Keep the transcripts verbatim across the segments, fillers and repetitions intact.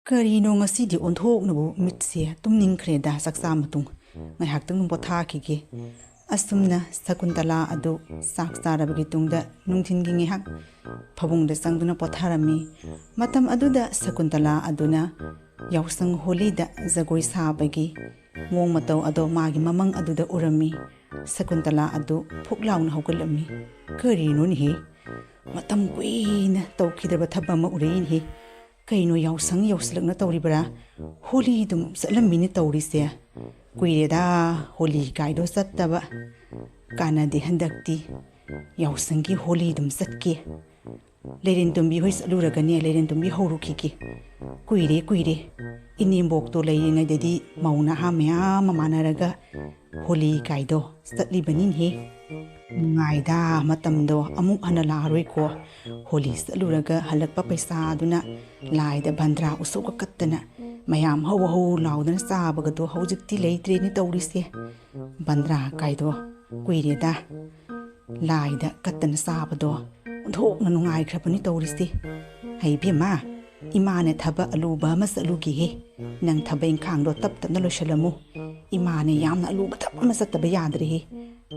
ꯀꯔꯤꯅꯣ ꯉꯁꯤꯗꯤ ꯑꯣꯟꯊꯣꯛꯅꯕꯨ ꯃꯤꯠꯁꯦ ꯇꯨꯝꯅꯤꯡꯈ꯭ꯔꯦꯗ꯫ ꯆꯥꯛꯆꯥ ꯃꯇꯨꯡ ꯉꯥꯏꯍꯥꯛꯇꯪ ꯄꯣꯊꯥꯈꯤꯒꯦ꯫ ꯑꯁꯨꯝꯅ ꯁꯀꯨꯟꯇꯂꯥ ꯑꯗꯨ ꯆꯥꯛ ꯆꯥꯔꯕꯒꯤ ꯇꯨꯡꯗ ꯅꯨꯡꯊꯤꯜꯒꯤ ꯉꯥꯏꯍꯥꯛ ꯐꯃꯨꯡꯗ ꯆꯪꯗꯨꯅ ꯄꯣꯊꯥꯔꯝꯃꯤ꯫ ꯃꯇꯝ ꯑꯗꯨꯗ ꯁꯀꯨꯟꯇꯂꯥ ꯑꯗꯨꯅ ꯌꯥꯎꯁꯪ ꯍꯣꯂꯤꯗ ꯖꯒꯣꯏ ꯁꯥꯕꯒꯤ ꯃꯑꯣꯡ ꯃꯇꯧ ꯑꯗꯣ ꯃꯥꯒꯤ ꯃꯃꯪ ꯑꯗꯨꯗ ꯎꯔꯝꯃꯤ꯫ ꯁꯀꯨꯟꯇꯂꯥ ꯑꯗꯨ ꯐꯨꯛ ꯂꯥꯎꯅ ꯍꯧꯒꯠꯂꯝꯃꯤ꯫ "ꯀꯔꯤꯅꯣꯅꯦꯍꯦ? ꯃꯇꯝ ꯀꯨꯏꯅ ꯇꯧꯈꯤꯗ꯭ꯔꯕ ꯊꯕꯛ ꯑꯃ ꯎꯔꯛꯏꯅꯦꯍꯦ꯫ ꯀꯩꯅꯣ, ꯌꯥꯎꯁꯪ ꯌꯧꯁꯤꯜꯂꯛꯅ ꯇꯧꯔꯤꯕ꯭ꯔꯥ? ꯍꯣꯂꯤ ꯑꯗꯨꯝ ꯆꯠꯂꯝꯃꯤꯅꯦ ꯇꯧꯔꯤꯁꯦ꯫ ꯀꯨꯏꯔꯦꯗ ꯍꯣꯂꯤ ꯀꯥꯏꯗꯣ ꯆꯠꯇꯕ꯫ ꯀꯥꯟꯅꯗꯦ ꯍꯟꯗꯛꯇꯤ꯫ ꯌꯥꯎꯁꯪꯒꯤ ꯍꯣꯂꯤ ꯑꯗꯨꯝ ꯆꯠꯀꯦ꯫ ꯂꯩꯔꯦꯟ ꯇꯣꯝꯕꯤ ꯍꯣꯏ ꯆꯠꯂꯨꯔꯒꯅꯦ, ꯂꯩꯔꯦꯟ ꯇꯣꯝꯕꯤ ꯍꯧꯔꯨꯈꯤꯒꯦ꯫ ꯀꯨꯏꯔꯦ, ꯀꯨꯏꯔꯦ꯫ ꯏꯅꯦꯝꯕꯣꯛꯇꯣ ꯂꯩꯔꯤꯉꯩꯗꯗꯤ ꯃꯧ ꯅꯍꯥ ꯃꯌꯥꯝ ꯑꯃ ꯃꯥꯟꯅꯔꯒ ꯍꯣꯂꯤ ꯀꯥꯏꯗꯣ ꯆꯠꯂꯤꯕꯅꯤꯅꯦꯍꯦ꯫ ꯅꯨꯡꯉꯥꯏꯗ ꯃꯇꯝꯗꯣ, ꯑꯃꯨꯛ ꯍꯟꯅ ꯂꯥꯛꯑꯔꯣꯏꯀꯣ꯫ ꯍꯣꯂꯤ ꯆꯠꯂꯨꯔꯒ ꯍꯜꯂꯛꯄ ꯄꯩꯁꯥꯗꯨꯅ ꯂꯥꯏꯗ ꯕꯟꯗ꯭ꯔꯥ ꯎꯁꯣꯞꯀ ꯀꯠꯇꯅ ꯃꯌꯥꯝ ꯍꯧ ꯍꯧ ꯂꯥꯎꯗꯅ ꯆꯥꯕꯒꯗꯣ ꯍꯧꯖꯤꯛꯇꯤ ꯂꯩꯇ꯭ꯔꯦꯅꯦ ꯇꯧꯔꯤꯁꯦ꯫ ꯕꯟꯗ꯭ꯔꯥ ꯀꯥꯏꯗꯣ ꯀꯨꯏꯔꯦꯗ꯫ ꯂꯥꯏꯗ ꯀꯠꯇꯅ ꯆꯥꯕꯗꯣ ꯑꯣꯟꯊꯣꯛꯅ ꯅꯨꯡꯉꯥꯏꯈ꯭ꯔꯕꯅꯤ ꯇꯧꯔꯤꯁꯦ꯫ ꯍꯩ ꯏꯕꯦꯝꯃ, ꯏꯃꯥꯅꯦ ꯊꯕꯛ ꯑꯂꯨꯕ ꯑꯃ ꯆꯠꯂꯨꯒꯦꯍꯦ꯫ ꯅꯪ ꯊꯕꯛ ꯏꯪꯈꯥꯡꯗꯣ ꯇꯞ ꯇꯞꯅ ꯂꯣꯏꯁꯤꯜꯂꯝꯃꯨ꯫ ꯏꯃꯥꯅꯦ ꯌꯥꯝꯅ ꯑꯂꯨꯕ ꯊꯕꯛ ꯑꯃ ꯆꯠꯇꯕ ꯌꯥꯗ꯭ꯔꯦꯍꯦ꯫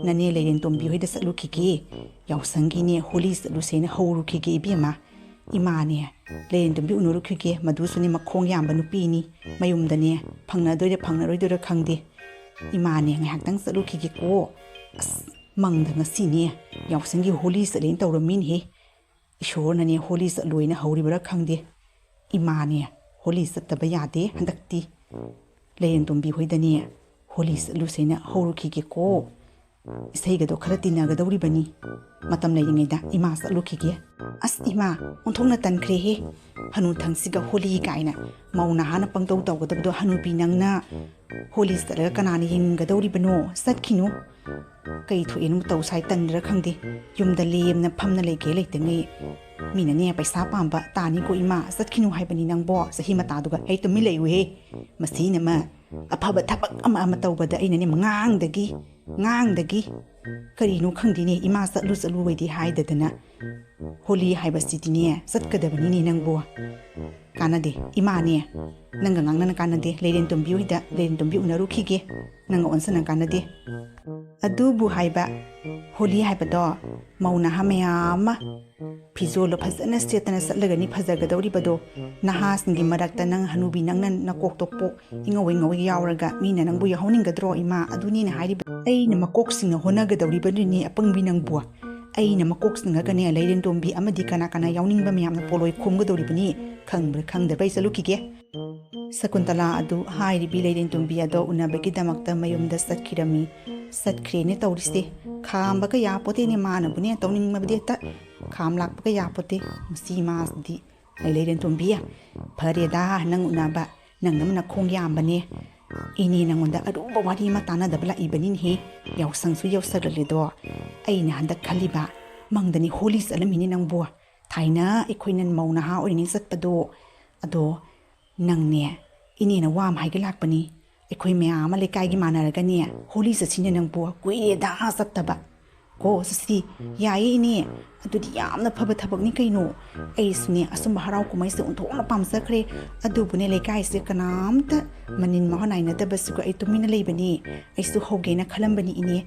ꯅꯅꯦ ꯂꯩꯔꯦꯟ ꯇꯣꯝꯕꯤ ꯍꯣꯏꯗ ꯆꯠꯂꯨꯈꯤꯒꯦ꯫ ꯌꯥꯎꯁꯪꯒꯤꯅꯦ ꯍꯣꯂꯤ ꯆꯠꯂꯨꯁꯦꯅ ꯍꯧꯔꯨꯈꯤꯒꯦ ꯏꯕꯦꯝꯃ꯫ ꯏꯃꯥꯅꯦ ꯂꯩꯔꯦꯟ ꯇꯣꯝꯕꯤ ꯎꯅꯔꯨꯈꯤꯒꯦ, ꯃꯗꯨꯁꯨꯅꯦ ꯃꯈꯣꯡ ꯌꯥꯝꯕ ꯅꯨꯄꯤꯅꯤ꯫ ꯃꯌꯨꯝꯗꯅꯦ ꯐꯪꯅꯗꯣꯏꯔ ꯐꯪꯅꯔꯣꯏꯗꯣꯏꯔ ꯈꯪꯗꯦ꯫ ꯏꯃꯥꯅꯦ ꯉꯥꯏꯍꯥꯛꯇꯪ ꯆꯠꯂꯨꯈꯤꯒꯦꯀꯣ꯫ ꯑꯁ, ꯃꯪꯗ ꯉꯁꯤꯅꯦ ꯌꯥꯎꯁꯪꯒꯤ ꯍꯣꯂꯤ ꯆꯠꯂꯦꯅ ꯇꯧꯔꯝꯃꯤꯅꯦꯍꯦ꯫ ꯏꯁꯣꯔꯅꯅꯦ ꯍꯣꯂꯤ ꯆꯠꯂꯣꯏꯅ ꯍꯧꯔꯤꯕꯔꯥ ꯈꯪꯗꯦ꯫ ꯏꯃꯥꯅꯦ ꯍꯣꯂꯤ ꯆꯠꯇꯕ ꯌꯥꯗꯦ ꯍꯟꯗꯛꯇꯤ꯫ ꯂꯩꯔꯦꯟ ꯇꯣꯝꯕꯤ ꯍꯣꯏꯗꯅꯦ ꯍꯣꯂꯤ ꯆꯠꯂꯨꯁꯦꯅ ꯍꯧꯔꯨꯈꯤꯒꯦꯀꯣ꯫ ꯏꯁꯩꯒꯗꯣ ꯈꯔ ꯇꯤꯟꯅꯒꯗꯧꯔꯤꯕꯅꯤ꯫ ꯃꯇꯝ ꯂꯩꯔꯤꯉꯩꯗ ꯏꯃꯥ ꯆꯠꯂꯨꯈꯤꯒꯦ꯫ ꯑꯁ ꯏꯃꯥ, ꯑꯣꯟꯊꯣꯛꯅ ꯇꯟꯈ꯭ꯔꯦꯍꯦ꯫ ꯍꯅꯨꯊꯪꯁꯤꯒ ꯍꯣꯂꯤ ꯀꯥꯏꯅ ꯃꯧ ꯅꯍꯥꯅ ꯄꯪꯇꯧ ꯇꯧꯒꯗꯕꯗꯣ, ꯍꯅꯨꯕꯤ ꯅꯪꯅ ꯍꯣꯂꯤ ꯆꯠꯂꯒ ꯀꯅꯥꯅ ꯌꯦꯡꯒꯗꯧꯔꯤꯕꯅꯣ? ꯆꯠꯈꯤꯅꯨ꯫ ꯀꯩ ꯊꯣꯛꯑꯦꯅ ꯇꯧ ꯁꯥꯏ ꯇꯟꯗ꯭ꯔꯥ ꯈꯪꯗꯦ꯫ ꯌꯨꯝꯗ ꯂꯦꯝꯅ ꯐꯝꯅ ꯂꯩꯒꯦ ꯂꯩꯇꯉꯩ꯫ ꯃꯤꯅꯅꯦ ꯄꯩꯁꯥ ꯄꯥꯝꯕ ꯇꯥꯅꯤꯀꯣ ꯏꯃꯥ, ꯆꯠꯈꯤꯅꯨ ꯍꯥꯏꯕꯅꯤ ꯅꯪꯕꯣ꯫ ꯆꯍꯤ ꯃꯇꯥꯗꯨꯒ ꯍꯦꯛ ꯇꯨꯃꯤꯟ ꯂꯩꯌꯨꯍꯦ꯫ ꯃꯁꯤꯅ ꯑꯃ ꯑꯐꯕ ꯊꯕꯛ ꯑꯃ ꯑꯃ ꯇꯧꯕꯗ ꯑꯩꯅꯅꯦ ꯉꯥꯡꯗꯒꯤ ꯉꯥꯡꯗꯒꯤ꯫ ꯀꯔꯤꯅꯣ ꯈꯪꯗꯦꯅꯦ, ꯏꯃꯥ ꯆꯠꯂꯨ ꯆꯠꯂꯨ ꯍꯥꯏꯗꯤ ꯍꯥꯏꯗꯗꯅ꯫ ꯍꯣꯂꯤ ꯍꯥꯏꯕꯁꯤꯗꯤꯅꯦ ꯆꯠꯀꯗꯕꯅꯤꯅꯦ ꯅꯪꯕꯣ꯫ ꯀꯥꯟꯅꯗꯦ ꯏꯃꯥꯅꯦ, ꯅꯪꯒ ꯉꯥꯡꯅꯅ ꯀꯥꯟꯅꯗꯦ꯫ ꯂꯩꯔꯦꯟ ꯇꯣꯝꯕꯤ ꯍꯣꯏꯗ ꯂꯩꯔꯦꯟ ꯇꯣꯝꯕꯤ ꯎꯅꯔꯨꯈꯤꯒꯦ, ꯅꯪꯒ ꯑꯣꯟꯁꯟꯅ ꯀꯥꯟꯅꯗꯦ꯫ ꯑꯗꯨꯕꯨ ꯍꯥꯏꯕ, ꯍꯣꯂꯤ ꯍꯥꯏꯕꯗꯣ ꯃꯧ ꯅꯍꯥ ꯃꯌꯥꯝ ꯑꯃ ꯐꯤꯖꯣꯜꯗꯣ ꯐꯖꯅ ꯁꯦꯠꯇꯅ ꯆꯠꯂꯒꯅꯤ ꯐꯖꯒꯗꯧꯔꯤꯕꯗꯣ꯫ ꯅꯍꯥꯁꯤꯡꯒꯤ ꯃꯔꯛꯇ ꯅꯪ ꯍꯅꯨꯕꯤ ꯅꯪꯅ ꯅꯀꯣꯛꯇꯣ ꯄꯣꯛ ꯏꯉꯧ ꯏꯉꯧ ꯌꯥꯎꯔꯒ ꯃꯤꯅ ꯅꯪꯕꯨ ꯌꯥꯎꯍꯟꯅꯤꯡꯒꯗ꯭ꯔꯣ ꯏꯃꯥ? ꯑꯗꯨꯅꯤꯅ ꯍꯥꯏꯔꯤꯕ꯫ ꯑꯩꯅ ꯃꯀꯣꯛ ꯁꯤꯡꯅ ꯍꯣꯠꯅꯒꯗꯧꯔꯤꯕꯅꯤꯅꯦ ꯑꯄꯪꯕꯤ ꯅꯪꯕꯨ꯫ ꯑꯩꯅ ꯃꯀꯣꯛ ꯁꯤꯡꯉꯒꯅꯦ ꯂꯩꯔꯦꯟ ꯇꯣꯝꯕꯤ ꯑꯃꯗꯤ ꯀꯅꯥ ꯀꯅꯥ ꯌꯥꯎꯅꯤꯡꯕ ꯃꯌꯥꯝꯅ ꯄꯣꯂꯣꯏ ꯈꯣꯝꯒꯗꯧꯔꯤꯕꯅꯤ꯫ ꯈꯪꯕ꯭ꯔꯥ ꯈꯪꯗꯕ꯭ꯔꯥ ꯑꯩ ꯆꯠꯂꯨꯈꯤꯒꯦ꯫ ꯁꯀꯨꯟꯇꯂꯥ ꯑꯗꯨ ꯍꯥꯏꯔꯤꯕꯤ ꯂꯩꯔꯦꯟ ꯇꯣꯝꯕꯤ ꯑꯗꯣ ꯎꯅꯕꯒꯤꯗꯃꯛꯇ ꯃꯌꯨꯝꯗ ꯆꯠꯈꯤꯔꯝꯃꯤ꯫ ꯆꯠꯈ꯭ꯔꯦꯅꯦ ꯇꯧꯔꯤꯁꯦ꯫ ꯈꯥꯝꯕꯒ ꯌꯥꯄꯣꯠꯇꯦꯅꯦ ꯃꯥꯅꯕꯨꯅꯦ ꯇꯧꯅꯤꯡꯕꯗꯤ ꯍꯦꯛꯇ꯫ ꯈꯥꯝ ꯂꯥꯛꯄꯒ ꯌꯥꯄꯣꯠꯇꯦ꯫ ꯃꯁꯤ ꯃꯥꯁꯤꯗꯤ꯫ ꯑꯩ ꯂꯩꯔꯦꯟ ꯇꯣꯝꯕꯤ, ꯐꯔꯦꯗ ꯅꯪ ꯎꯅꯕ꯫ ꯅꯪꯅ ꯅꯈꯣꯡ ꯌꯥꯝꯕꯅꯦ꯫ ꯏꯅꯦ ꯅꯪꯉꯣꯟꯗ ꯑꯔꯨꯕ ꯋꯥꯔꯤ ꯑꯃ ꯇꯥꯟꯅꯗꯕ ꯂꯥꯛꯏꯕꯅꯤꯅꯦꯍꯦ꯫ ꯌꯥꯎꯁꯪꯁꯨ ꯌꯧꯁꯜꯂꯛꯂꯦꯗꯣ꯫ ꯑꯩꯅ ꯍꯟꯗꯛ ꯈꯜꯂꯤꯕ ꯃꯪꯗꯅꯤ ꯍꯣꯂꯤ ꯆꯠꯂꯝꯃꯤꯅꯦ ꯅꯪꯕꯨ꯫ ꯊꯥꯏꯅ ꯑꯩꯈꯣꯏꯅ ꯃꯧ ꯅꯍꯥ ꯑꯣꯏꯔꯤꯉꯩ ꯆꯠꯄꯗꯣ꯫ ꯑꯗꯣ ꯅꯪꯅꯦ, ꯏꯅꯦꯅ ꯋꯥ ꯑꯃ ꯍꯥꯏꯒꯦ ꯂꯥꯛꯄꯅꯤ꯫ ꯑꯩꯈꯣꯏ ꯃꯌꯥꯝ ꯑꯃ ꯂꯩꯀꯥꯏꯒꯤ ꯃꯥꯟꯅꯔꯒꯅꯦ ꯍꯣꯂꯤ ꯆꯠꯁꯤꯅꯦ ꯅꯪꯕꯨ꯫ ꯀꯨꯏꯔꯦꯗ ꯆꯠꯇꯕ꯫ ꯀꯣ ꯆꯠꯁꯤ꯫ ꯌꯥꯏꯌꯦ ꯏꯅꯦ꯫ ꯑꯗꯨꯗꯤ ꯌꯥꯝꯅ ꯐꯕ ꯊꯕꯛꯅꯤ ꯀꯩꯅꯣ꯫ ꯑꯩꯁꯨꯅꯦ ꯑꯁꯨꯝꯕ ꯍꯔꯥꯎ ꯀꯨꯝꯍꯩꯁꯦ ꯑꯣꯟꯊꯣꯛꯅ ꯄꯥꯝꯖꯈ꯭ꯔꯦ꯫ ꯑꯗꯨꯕꯨꯅꯦ ꯂꯩꯀꯥꯏꯁꯦ ꯀꯅꯥꯝꯇ ꯃꯅꯤꯟ ꯃꯍꯥ ꯅꯥꯏꯅꯗꯕꯁꯤꯒ ꯑꯩ ꯇꯨꯃꯤꯟꯅ ꯂꯩꯕꯅꯤ꯫ ꯑꯩꯁꯨ ꯍꯧꯒꯦꯅ ꯈꯜꯂꯝꯕꯅꯤ ꯏꯅꯦ꯫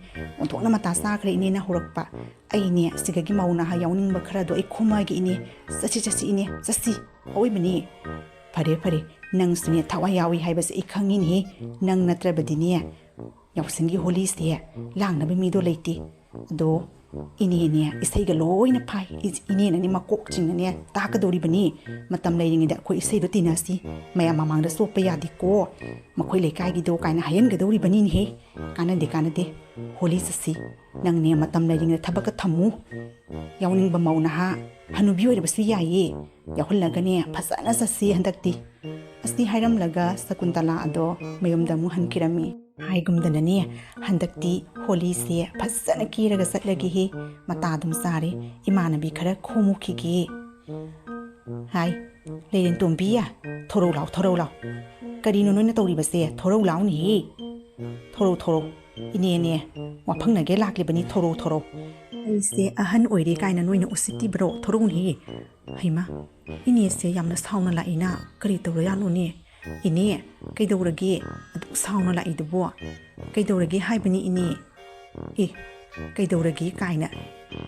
ꯑꯣꯟꯊꯣꯛꯅ ꯃꯇꯥ ꯆꯥꯈ꯭ꯔꯦ ꯏꯅꯦꯅ ꯍꯧꯔꯛꯄ꯫ ꯑꯩꯅꯦ ꯑꯁꯤꯗꯒꯤ ꯃꯧ ꯅꯍꯥ ꯌꯥꯎꯅꯤꯡꯕ ꯈꯔꯗꯣ ꯑꯩ ꯈꯣꯝꯃꯛꯑꯒꯦ ꯏꯅꯦ꯫ ꯆꯠꯁꯤ ꯆꯠꯁꯤ ꯏꯅꯦ ꯆꯠꯁꯤ꯫ ꯑꯋꯣꯏꯕꯅꯤ꯫ ꯐꯔꯦ ꯐꯔꯦ, ꯅꯪꯁꯨꯅꯦ ꯊꯋꯥꯏ ꯌꯥꯎꯏ ꯍꯥꯏꯕꯁꯦ ꯑꯩ ꯈꯪꯉꯤꯅꯦꯍꯦ꯫ ꯅꯪ ꯅꯠꯇ꯭ꯔꯕꯗꯤꯅꯦ ꯌꯥꯎꯁꯪꯒꯤ ꯍꯣꯂꯤꯁꯦ ꯂꯥꯡꯅꯕ ꯃꯤꯗꯣ ꯂꯩꯇꯦ꯫ ꯑꯗꯣ ꯏꯅꯦꯅꯦ ꯏꯁꯩꯒ ꯂꯣꯏꯅ ꯐꯥꯏ꯫ ꯏ-, ꯏꯅꯦꯅꯅꯦ ꯃꯀꯣꯛ ꯆꯤꯡꯅꯅꯦ ꯇꯥꯛꯀꯗꯧꯔꯤꯕꯅꯤ꯫ ꯃꯇꯝ ꯂꯩꯔꯤꯉꯩꯗ ꯑꯩꯈꯣꯏ ꯏꯁꯩꯗꯣ ꯇꯤꯟꯅꯁꯤ꯫ ꯃꯌꯥꯝ ꯃꯃꯥꯡꯗ ꯆꯣꯞꯄ ꯌꯥꯗꯦꯀꯣ꯫ ꯃꯈꯣꯏ ꯂꯩꯀꯥꯏꯒꯤꯗꯣ ꯀꯥꯏꯅ ꯍꯥꯏꯍꯟꯒꯗꯧꯔꯤꯕꯅꯤꯅꯦꯍꯦ꯫ ꯀꯥꯟꯅꯗꯦ ꯀꯥꯟꯅꯗꯦ꯫ ꯍꯣꯂꯤ ꯆꯠꯁꯤ꯫ ꯅꯪꯅꯦ ꯃꯇꯝ ꯂꯩꯔꯤꯉꯩꯗ ꯊꯕꯛꯀ ꯊꯝꯃꯨ꯫ ꯌꯥꯎꯅꯤꯡꯕ ꯃꯧ ꯅꯍꯥ ꯍꯅꯨꯕꯤ ꯑꯣꯏꯔꯕꯁꯨ ꯌꯥꯏꯌꯦ꯫ ꯌꯥꯎꯍꯜꯂꯒꯅꯦ ꯐꯖꯅ ꯆꯠꯁꯤ ꯍꯟꯗꯛꯇꯤ꯫ ꯑꯁꯤ ꯍꯥꯏꯔꯝꯂꯒ ꯁꯀꯨꯟꯇꯂꯥ ꯑꯗꯣ ꯃꯌꯨꯝꯗ ꯑꯃꯨꯛ ꯍꯟꯈꯤꯔꯝꯃꯤ꯫ ꯍꯥꯏꯒꯨꯝꯗꯅꯅꯦ ꯍꯟꯗꯛꯇꯤ ꯍꯣꯂꯤꯁꯦ ꯐꯖꯅ ꯀꯦꯔꯒ ꯆꯠꯂꯒꯦꯍꯦ꯫ ꯃꯇꯥ ꯑꯗꯨꯝ ꯆꯥꯔꯦ꯫ ꯏꯃꯥꯟꯅꯕꯤ ꯈꯔ ꯈꯣꯝꯃꯨꯈꯤꯒꯦ꯫ ꯍꯥꯏ, ꯂꯩꯔꯦꯟ ꯇꯣꯝꯕꯤ, ꯊꯣꯔꯧ ꯂꯥꯎ, ꯊꯣꯔꯧ ꯂꯥꯎ꯫ ꯀꯔꯤꯅꯣ ꯅꯣꯏꯅ ꯇꯧꯔꯤꯕꯁꯦ? ꯊꯣꯔꯧ ꯂꯥꯎꯅꯦꯍꯦ꯫ ꯊꯣꯔꯧ, ꯊꯣꯔꯧ꯫ ꯏꯅꯦꯅꯦ, ꯋꯥꯐꯪꯅꯒꯦ ꯂꯥꯛꯂꯤꯕꯅꯤ, ꯊꯣꯔꯧ, ꯊꯣꯔꯧ꯫ ꯑꯩꯁꯦ ꯑꯍꯟ ꯑꯣꯏꯔꯦ ꯀꯥꯏꯅ ꯅꯣꯏꯅ ꯎꯁꯤꯠꯇꯤꯕ꯭ꯔꯣ? ꯊꯣꯔꯛꯎꯅꯦ꯫ ꯍꯩꯃꯥ, ꯏꯅꯦꯁꯦ ꯌꯥꯝꯅ ꯁꯥꯎꯅ ꯂꯥꯛꯏꯅ꯫ ꯀꯔꯤ ꯇꯧꯔꯖꯥꯠꯅꯣꯅꯦ? ꯏꯅꯦ, ꯀꯩꯗꯧꯔꯒꯦ? ꯑꯗꯨꯛ ꯁꯥꯎꯅ ꯂꯥꯛꯏꯗꯨꯕꯣ? ꯀꯩꯗꯧꯔꯒꯦ ꯍꯥꯏꯕꯅꯤ ꯏꯅꯦ? ꯑꯦ, ꯀꯩꯗꯧꯔꯒꯦ ꯀꯥꯏꯅ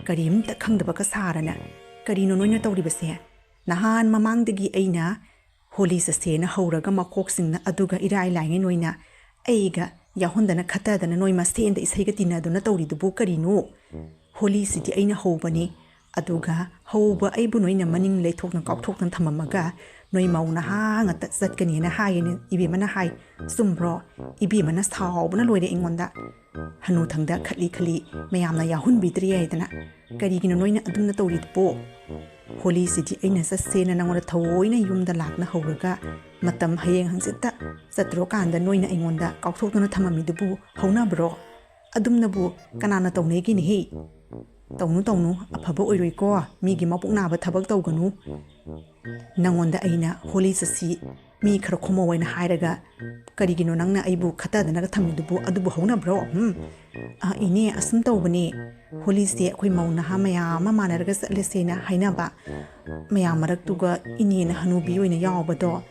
ꯀꯔꯤꯝꯇ ꯈꯪꯗꯕꯒ ꯁꯥꯔꯅ꯫ ꯀꯔꯤꯅꯣ ꯅꯣꯏꯅ ꯇꯧꯔꯤꯕꯁꯦ? ꯅꯍꯥꯟ ꯃꯃꯥꯡꯗꯒꯤ ꯑꯩꯅ ꯍꯣꯂꯤ ꯆꯠꯁꯦꯅ ꯍꯧꯔꯒ ꯃꯀꯣꯛꯁꯤꯡꯅ ꯑꯗꯨꯒ ꯏꯔꯥꯏ ꯂꯥꯏꯉꯩ ꯅꯣꯏꯅ ꯑꯩꯒ ꯌꯥꯎꯍꯟꯗꯅ ꯈꯠꯇꯗꯅ ꯅꯣꯏ ꯃꯁꯦꯟꯗ ꯏꯁꯩꯒ ꯇꯤꯟꯅꯗꯨꯅ ꯇꯧꯔꯤꯗꯨꯕꯨ ꯀꯔꯤꯅꯣ? ꯍꯣꯂꯤꯁꯤꯗꯤ ꯑꯩꯅ ꯍꯧꯕꯅꯤ꯫ ꯑꯗꯨꯒ ꯍꯧꯕ ꯑꯩꯕꯨ ꯅꯣꯏꯅ ꯃꯅꯤꯡ ꯂꯩꯊꯣꯛꯅ ꯀꯥꯎꯊꯣꯛꯇꯅ ꯊꯝꯃꯝꯃꯒ ꯅꯣꯏ ꯃꯧ ꯅꯍꯥ ꯉꯥꯛꯇ ꯆꯠꯀꯅꯤꯅ ꯍꯥꯏꯌꯦꯅ ꯏꯕꯦꯝꯃꯅ ꯍꯥꯏ꯫ ꯆꯨꯝꯕ꯭ꯔꯣ? ꯏꯕꯦꯝꯃꯅ ꯁꯥꯎꯕꯅ ꯂꯣꯏꯔꯦ ꯑꯩꯉꯣꯟꯗ꯫ ꯍꯅꯨꯊꯪꯗ ꯈꯠꯂꯤ ꯈꯠꯂꯤ ꯃꯌꯥꯝꯅ ꯌꯥꯎꯍꯟꯕꯤꯗ꯭ꯔꯦ ꯍꯥꯏꯗꯅ꯫ ꯀꯔꯤꯒꯤꯅꯣ ꯅꯣꯏꯅ ꯑꯗꯨꯝꯅ ꯇꯧꯔꯤꯗꯨꯕꯣ? ꯍꯣꯂꯤꯁꯤꯗꯤ ꯑꯩꯅ ꯆꯠꯁꯦꯅ ꯅꯉꯣꯟꯗ ꯊꯑꯣꯏꯅ ꯌꯨꯝꯗ ꯂꯥꯛꯅ ꯍꯧꯔꯒ ꯃꯇꯝ ꯍꯌꯦꯡ ꯍꯪꯆꯤꯠꯇ ꯆꯠꯇ꯭ꯔꯣꯀꯥꯟꯗ ꯅꯣꯏꯅ ꯑꯩꯉꯣꯟꯗ ꯀꯥꯎꯊꯣꯛꯇꯨꯅ ꯊꯝꯃꯝꯃꯤꯗꯨꯕꯨ ꯍꯧꯅꯕ꯭ꯔꯣ? ꯑꯗꯨꯝꯅꯕꯨ ꯀꯅꯥꯅ ꯇꯧꯅꯩꯒꯤꯅꯦꯍꯦ? ꯇꯧꯅꯨ, ꯇꯧꯅꯨ, ꯑꯐꯕ ꯑꯣꯏꯔꯣꯏꯀꯣ꯫ ꯃꯤꯒꯤ ꯃꯕꯨꯛ ꯅꯥꯕ ꯊꯕꯛ ꯇꯧꯒꯅꯨ꯫ ꯅꯉꯣꯟꯗ ꯑꯩꯅ ꯍꯣꯂꯤ ꯆꯠꯁꯤ, ꯃꯤ ꯈꯔ ꯈꯣꯝꯃꯧ ꯍꯥꯏꯅ ꯍꯥꯏꯔꯒ ꯀꯔꯤꯒꯤꯅꯣ ꯅꯪꯅ ꯑꯩꯕꯨ ꯈꯠꯇꯗꯅꯒ ꯊꯝꯃꯤꯗꯨꯕꯨ? ꯑꯗꯨꯕꯨ ꯍꯧꯅꯕ꯭ꯔꯣ? ꯎꯝ꯫ ꯑ, ꯏꯅꯦ, ꯑꯁꯨꯝ ꯇꯧꯕꯅꯦ꯫ ꯍꯣꯂꯤꯁꯦ ꯑꯩꯈꯣꯏ ꯃꯧ ꯅꯍꯥ ꯃꯌꯥꯝ ꯑꯃ ꯃꯥꯟꯅꯔꯒ ꯆꯠꯂꯁꯦꯅ ꯍꯥꯏꯅꯕ꯫ ꯃꯌꯥꯝ ꯃꯔꯛꯇꯨꯒ ꯏꯅꯦꯅ ꯍꯅꯨꯕꯤ ꯑꯣꯏꯅ ꯌꯥꯎꯕꯗꯣ,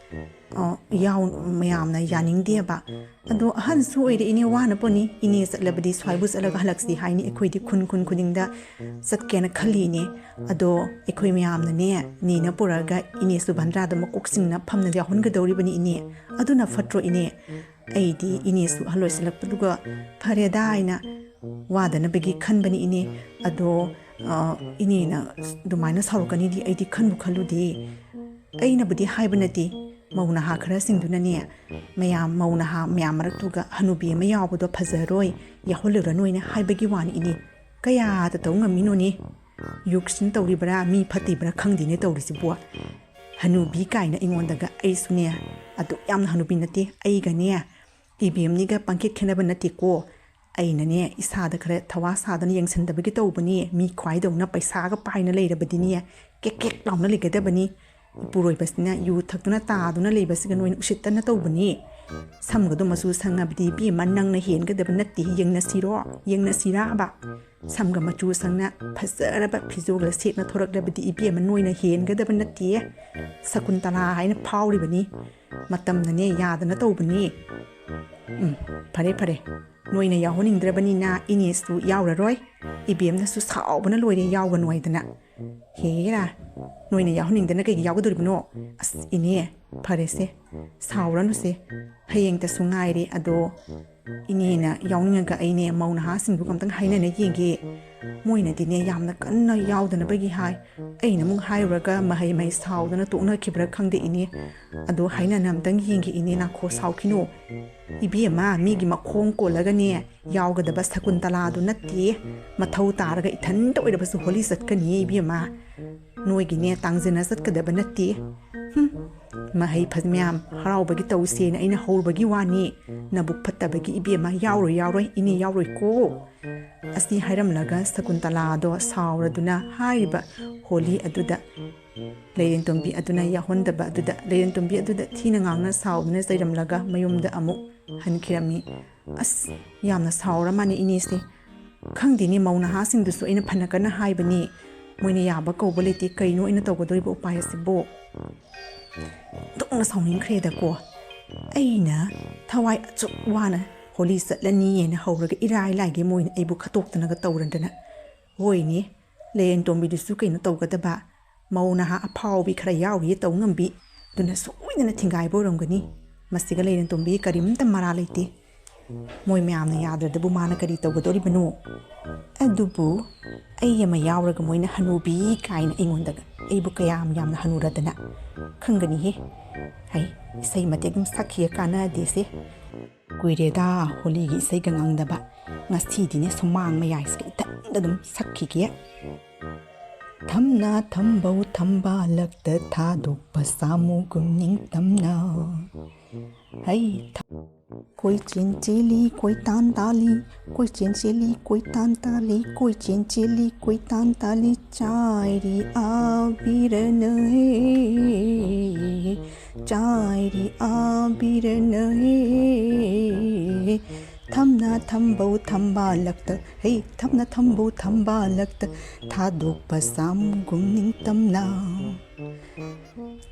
ꯑ, ꯌꯥꯎ-, ꯃꯌꯥꯝꯅ ꯌꯥꯅꯤꯡꯗꯦꯕ꯫ ꯑꯗꯣ ꯑꯍꯟꯁꯨ ꯑꯣꯏꯔꯦ ꯏꯅꯦ, ꯋꯥꯅ ꯄꯣꯅꯤ꯫ ꯏꯅꯦ ꯆꯠꯂꯕꯗꯤ ꯁ꯭ꯋꯥꯏꯕꯨ ꯆꯠꯂꯒ ꯍꯜꯂꯛꯁꯤ ꯍꯥꯏꯅꯤ꯫ ꯑꯩꯈꯣꯏꯗꯤ ꯈꯨꯟ, ꯈꯨꯟ ꯈꯨꯗꯤꯡꯗ ꯆꯠꯀꯦꯅ ꯈꯜꯂꯤ ꯏꯅꯦ꯫ ꯑꯗꯣ ꯑꯩꯈꯣꯏ ꯃꯌꯥꯝꯅꯅꯦ, ꯅꯦꯅ ꯄꯨꯔꯛꯑꯒ ꯏꯅꯦ ꯁꯨꯚꯟꯗ꯭ꯔꯥꯗ ꯃꯀꯣꯛꯁꯤꯡꯅ ꯐꯝꯅ ꯌꯥꯎꯍꯟꯒꯗꯧꯔꯤꯕꯅꯤ ꯏꯅꯦ꯫ ꯑꯗꯨꯅ ꯐꯠꯇ꯭ꯔꯣ ꯏꯅꯦ? ꯑꯩꯗꯤ ꯏꯅꯦꯁꯨ ꯑꯍꯜ ꯑꯣꯏꯁꯤꯜꯂꯛꯄꯗꯨꯒ ꯐꯔꯦꯗꯥ ꯍꯥꯏꯅ ꯋꯥꯗꯅꯕꯒꯤ ꯈꯟꯕꯅꯤ ꯏꯅꯦ꯫ ꯑꯗꯣ, ꯑ, ꯏꯅꯦꯅ ꯑꯗꯨꯃꯥꯏꯅ ꯁꯥꯎꯔꯛꯀꯅꯤꯗꯤ ꯑꯩꯗꯤ ꯈꯟꯕꯨ ꯈꯜꯂꯨꯗꯦ꯫ ꯑꯩꯅꯕꯨꯗꯤ ꯍꯥꯏꯕ ꯅꯠꯇꯦ, ꯃꯧ ꯅꯍꯥ ꯈꯔꯁꯤꯡꯗꯨꯅꯅꯦ, ꯃꯌꯥꯝ, ꯃꯧ ꯅꯍꯥ ꯃꯌꯥꯝ ꯃꯔꯛꯇꯨꯒ ꯍꯅꯨꯕꯤ ꯑꯃ ꯌꯥꯎꯕꯗꯣ ꯐꯖꯔꯣꯏ, ꯌꯥꯎꯍꯜꯂꯨꯔꯅꯨ ꯍꯥꯏꯅ ꯍꯥꯏꯕꯒꯤ ꯋꯥꯅꯤ ꯏꯅꯦ꯫ ꯀꯌꯥꯗ ꯇꯧ ꯉꯝꯃꯤꯅꯣꯅꯦ? ꯌꯨꯛꯁꯤꯟ ꯇꯧꯔꯤꯕ꯭ꯔꯥ, ꯃꯤ ꯐꯠꯇꯤꯕ꯭ꯔꯥ ꯈꯪꯗꯦꯅꯦ ꯇꯧꯔꯤꯁꯤꯕꯨ꯫ ꯍꯅꯨꯕꯤ ꯀꯥꯏꯅ ꯑꯩꯉꯣꯟꯗꯒ, ꯑꯩꯁꯨꯅꯦ ꯑꯗꯨꯛ ꯌꯥꯝꯅ ꯍꯅꯨꯕꯤ ꯅꯠꯇꯦ, ꯑꯩꯒꯅꯦ ꯏꯕꯦꯝꯅꯤꯒ ꯄꯪꯈꯦꯠ ꯈꯦꯠꯅꯕ ꯅꯠꯇꯦꯀꯣ꯫ ꯑꯩꯅꯅꯦ ꯏꯁꯥꯗ ꯈꯔ ꯊꯋꯥ ꯁꯥꯗꯅ ꯌꯦꯡꯁꯤꯟꯗꯕꯒꯤ ꯇꯧꯕꯅꯤ꯫ ꯃꯤ ꯈ꯭ꯋꯥꯏꯗꯧꯅ ꯄꯩꯁꯥꯒ ꯄꯥꯏꯅ ꯂꯩꯔꯕꯗꯤꯅꯦ, ꯀꯦꯛ ꯀꯦꯛ ꯂꯥꯎꯅ ꯂꯩꯒꯗꯕꯅꯤ꯫ ꯏꯄꯨꯔꯣꯏꯕꯁꯤꯅ ꯌꯨ ꯊꯛꯇꯨꯅ ꯇꯥꯗꯨꯅ ꯂꯩꯕꯁꯤꯒ ꯅꯣꯏꯅ ꯎꯁꯤꯠꯇꯅ ꯇꯧꯕꯅꯤ꯫ ꯁꯝꯒꯗꯣ ꯃꯆꯨ ꯁꯪꯉꯕꯗꯤ ꯏꯕꯦꯝꯃ ꯅꯪꯅ ꯍꯦꯟꯒꯗꯕ ꯅꯠꯇꯦ, ꯌꯦꯡꯅꯁꯤꯔꯣ? ꯌꯦꯡꯅꯁꯤꯔꯥꯕ? ꯁꯝꯒ ꯃꯆꯨ ꯁꯪꯅ ꯐꯖꯔꯕ ꯐꯤꯖꯣꯜꯒ ꯁꯦꯠꯅ ꯊꯣꯔꯛꯂꯕꯗꯤ ꯏꯕꯦꯝꯃ ꯅꯣꯏꯅ ꯍꯦꯟꯒꯗꯕ ꯅꯠꯇꯦ꯫ ꯁꯀꯨꯟꯇꯂꯥ ꯍꯥꯏꯅ ꯐꯥꯎꯔꯤꯕꯅꯤ꯫ ꯃꯇꯝꯅꯅꯦ ꯌꯥꯗꯅ ꯇꯧꯕꯅꯤ꯫ ꯎꯝ, ꯐꯔꯦ ꯐꯔꯦ, ꯅꯣꯏꯅ ꯌꯥꯎꯍꯟꯅꯤꯡꯗ꯭ꯔꯕꯅꯤꯅ ꯏꯅꯦꯁꯨ ꯌꯥꯎꯔꯔꯣꯏ꯫ ꯏꯕꯦꯝꯅꯁꯨ ꯁꯥꯎꯕꯅ ꯂꯣꯏꯔꯦ ꯌꯥꯎꯒꯅꯨ ꯍꯥꯏꯗꯅ꯫ ꯍꯦꯔꯥ, ꯅꯣꯏꯅ ꯌꯥꯎꯍꯟꯅꯤꯡꯗꯅ ꯀꯩꯒꯤ ꯌꯥꯎꯒꯗꯣꯔꯤꯕꯅꯣ? ꯑꯁ ꯏꯅꯦ, ꯐꯔꯦꯁꯦ, ꯁꯥꯎꯔꯅꯨꯁꯦ, ꯍꯌꯦꯡꯇꯁꯨ ꯉꯥꯏꯔꯦ꯫ ꯑꯗꯣ ꯏꯅꯦꯅ ꯌꯥꯎꯅꯤꯡꯉꯒ ꯑꯩꯅꯦ ꯃꯧ ꯅꯍꯥꯁꯤꯡꯗꯨꯒ ꯑꯝꯇꯪ ꯍꯥꯏꯅꯅ ꯌꯦꯡꯒꯦ꯫ ꯃꯣꯏꯅꯗꯤꯅꯦ ꯌꯥꯝꯅ ꯀꯟꯅ ꯌꯥꯎꯗꯅꯕꯒꯤ ꯍꯥꯏ꯫ ꯑꯩꯅ ꯑꯃꯨꯛ ꯍꯥꯏꯔꯨꯔꯒ ꯃꯍꯩ ꯃꯍꯩ ꯁꯥꯎꯗꯅ ꯇꯣꯛꯅꯈꯤꯕ꯭ꯔꯥ ꯈꯪꯗꯦ ꯏꯅꯦ꯫ ꯑꯗꯣ ꯍꯥꯏꯅꯅ ꯑꯝꯇꯪ ꯌꯦꯡꯒꯦ ꯏꯅꯦ, ꯅꯥꯈꯣ ꯁꯥꯎꯈꯤꯅꯣ꯫ ꯏꯕꯦꯝꯃ, ꯃꯤꯒꯤ ꯃꯈꯣꯡ ꯀꯣꯜꯂꯒꯅꯦ ꯌꯥꯎꯒꯗꯕ ꯁꯀꯨꯟꯇꯂꯥꯗꯨ ꯅꯠꯇꯦ꯫ ꯃꯊꯧ ꯇꯥꯔꯒ ꯏꯊꯟꯇ ꯑꯣꯏꯔꯕꯁꯨ ꯍꯣꯂꯤ ꯆꯠꯀꯅꯤꯌꯦ ꯏꯕꯦꯝꯃ꯫ ꯅꯣꯏꯒꯤꯅꯦ ꯇꯥꯡꯖꯅ ꯆꯠꯀꯗꯕ ꯅꯠꯇꯦ꯫ ꯍꯨꯝ, ꯃꯍꯩ ꯐ-, ꯃꯌꯥꯝ ꯍꯔꯥꯎꯕꯒꯤ ꯇꯧꯁꯦꯅ ꯑꯩꯅ ꯍꯧꯔꯨꯕꯒꯤ ꯋꯥꯅꯤ꯫ ꯅꯕꯨꯛ ꯐꯠꯇꯕꯒꯤ ꯏꯕꯦꯝꯃ, ꯌꯥꯎꯔꯣꯏ, ꯌꯥꯎꯔꯣꯏ, ꯏꯅꯦ ꯌꯥꯎꯔꯣꯏꯀꯣ꯫ ꯑꯁꯤ ꯍꯥꯏꯔꯝꯂꯒ ꯁꯀꯨꯟꯇꯂꯥꯗꯣ ꯁꯥꯎꯔꯗꯨꯅ ꯍꯥꯏꯔꯤꯕ ꯍꯣꯂꯤ ꯑꯗꯨꯗ ꯂꯩꯔꯦꯟꯇꯣꯝꯕꯤ ꯑꯗꯨꯅ ꯌꯥꯎꯍꯟꯗꯕ ꯑꯗꯨꯗ ꯂꯩꯔꯦꯟꯇꯣꯝꯕꯤ ꯑꯗꯨꯗ ꯊꯤꯅ ꯉꯥꯡꯅ ꯁꯥꯎꯗꯨꯅ ꯆꯩꯔꯝꯂꯒ ꯃꯌꯨꯝꯗ ꯑꯃꯨꯛ ꯍꯟꯈꯤꯔꯝꯃꯤ꯫ ꯑꯁ, ꯌꯥꯝꯅ ꯁꯥꯎꯔ ꯃꯥꯅꯦ ꯏꯅꯦꯁꯦ꯫ ꯈꯪꯗꯦꯅꯦ, ꯃꯧ ꯅꯍꯥꯁꯤꯡꯗꯨꯁꯨ ꯑꯩꯅ ꯐꯅ ꯀꯟꯅ ꯍꯥꯏꯕꯅꯤ꯫ ꯃꯣꯏꯅ ꯌꯥꯕ ꯀꯧꯕ ꯂꯩꯇꯦ꯫ ꯀꯩꯅꯣ ꯑꯩꯅ ꯇꯧꯒꯗꯧꯔꯤꯕ ꯎꯄꯥꯏ ꯑꯁꯤꯕꯨ? ꯑꯣꯟꯊꯣꯛꯅ ꯁꯥꯎꯅꯤꯡꯈ꯭ꯔꯦꯗꯀꯣ꯫ ꯑꯩꯅ ꯊꯋꯥꯏ ꯑꯁꯨꯛ ꯋꯥꯅ ꯍꯣꯂꯤ ꯆꯠꯂꯅꯤꯅ ꯍꯧꯔꯒ ꯏꯔꯥꯏ ꯂꯥꯏꯒꯤ ꯃꯣꯏꯅ ꯑꯩꯕꯨ ꯈꯠꯇꯣꯛꯇꯅꯒ ꯇꯧꯔꯗꯅ꯫ ꯍꯣꯏꯅꯦ, ꯂꯩꯔꯦꯟꯇꯣꯝꯕꯤꯗꯨꯁꯨ ꯀꯩꯅꯣ ꯇꯧꯒꯗꯕ, ꯃꯧ ꯅꯍꯥ ꯑꯐꯥꯎꯕꯤ ꯈꯔ ꯌꯥꯎꯔꯤꯌꯦ ꯇꯧ ꯉꯝꯕꯤ, ꯑꯗꯨꯅ ꯁꯣꯏꯗꯅ ꯊꯤꯡꯒꯥꯏꯕ ꯑꯣꯏꯔꯝꯒꯅꯤ꯫ ꯃꯁꯤꯒ ꯂꯩꯔꯦꯟꯇꯣꯝꯕꯤꯒꯤ ꯀꯔꯤꯝꯇ ꯃꯔꯥ ꯂꯩꯇꯦ꯫ ꯃꯣꯏ ꯃꯌꯥꯝꯅ ꯌꯥꯗ꯭ꯔꯗꯕꯨ ꯃꯥꯅ ꯀꯔꯤ ꯇꯧꯒꯗꯧꯔꯤꯕꯅꯣ? ꯑꯗꯨꯕꯨ ꯑꯩ ꯑꯃ ꯌꯥꯎꯔꯒ ꯃꯣꯏꯅ ꯍꯅꯨꯕꯤ ꯀꯥꯏꯅ ꯑꯩꯉꯣꯟꯗ, ꯑꯩꯕꯨ ꯀꯌꯥꯝ ꯌꯥꯝꯅ ꯍꯅꯨꯔꯗꯅ꯫ ꯈꯪꯒꯅꯤꯍꯦ꯫ ꯍꯩ, ꯏꯁꯩ ꯃꯇꯦꯛ ꯑꯗꯨꯝ ꯁꯛꯈꯤꯒ ꯀꯥꯟꯅꯗꯦꯁꯦ꯫ ꯀꯨꯏꯔꯦꯗ ꯍꯣꯂꯤꯒꯤ ꯏꯁꯩꯒ ꯉꯪꯗꯕ꯫ ꯉꯁꯤꯗꯤꯅꯦ ꯁꯨꯃꯥꯡ ꯃꯌꯥꯏꯁꯤꯗ ꯏꯊꯟꯗ ꯑꯗꯨꯝ ꯁꯛꯈꯤꯒꯦ꯫ ꯊꯝꯅꯥ ꯊꯝꯕꯧ ꯊꯝꯕꯥꯜꯂꯛꯇ ꯊꯥꯗꯣꯛꯄ ꯁꯥꯃꯨꯒꯨꯝ ꯅꯤꯡꯇꯝꯅ꯫ ꯍꯩ, ꯊ- ꯀꯣꯏꯆꯦꯟ ꯆꯦꯜꯂꯤ ꯀꯣꯏꯇꯥꯟ ꯇꯥꯜꯂꯤ, ꯀꯣꯏꯆꯦꯟ ꯆꯦꯜꯂꯤ ꯀꯣꯏꯇꯥꯟ ꯇꯥꯜꯂꯤ, ꯀꯣꯏꯆꯦꯟ ꯆꯦꯜꯂꯤ ꯀꯣꯏꯇꯥꯟ ꯇꯥꯜꯂꯤ, ꯆꯥꯏꯔꯤ ꯑꯕꯤꯔꯅ ꯍꯦ, ꯆꯥꯏꯔꯤ ꯑꯕꯤꯔꯅ ꯍꯦ꯫ ꯊꯝꯅ ꯊꯝꯕꯧ ꯊꯝꯕꯥꯜꯂꯛꯇ ꯍꯩ, ꯊꯝꯅ ꯊꯝꯕꯧ ꯊꯝꯕꯥꯜꯂꯛꯇ ꯊꯥꯗꯣꯛꯄ ꯁꯥꯃꯨꯒꯨꯝ ꯅꯤꯡꯇꯝꯅ꯫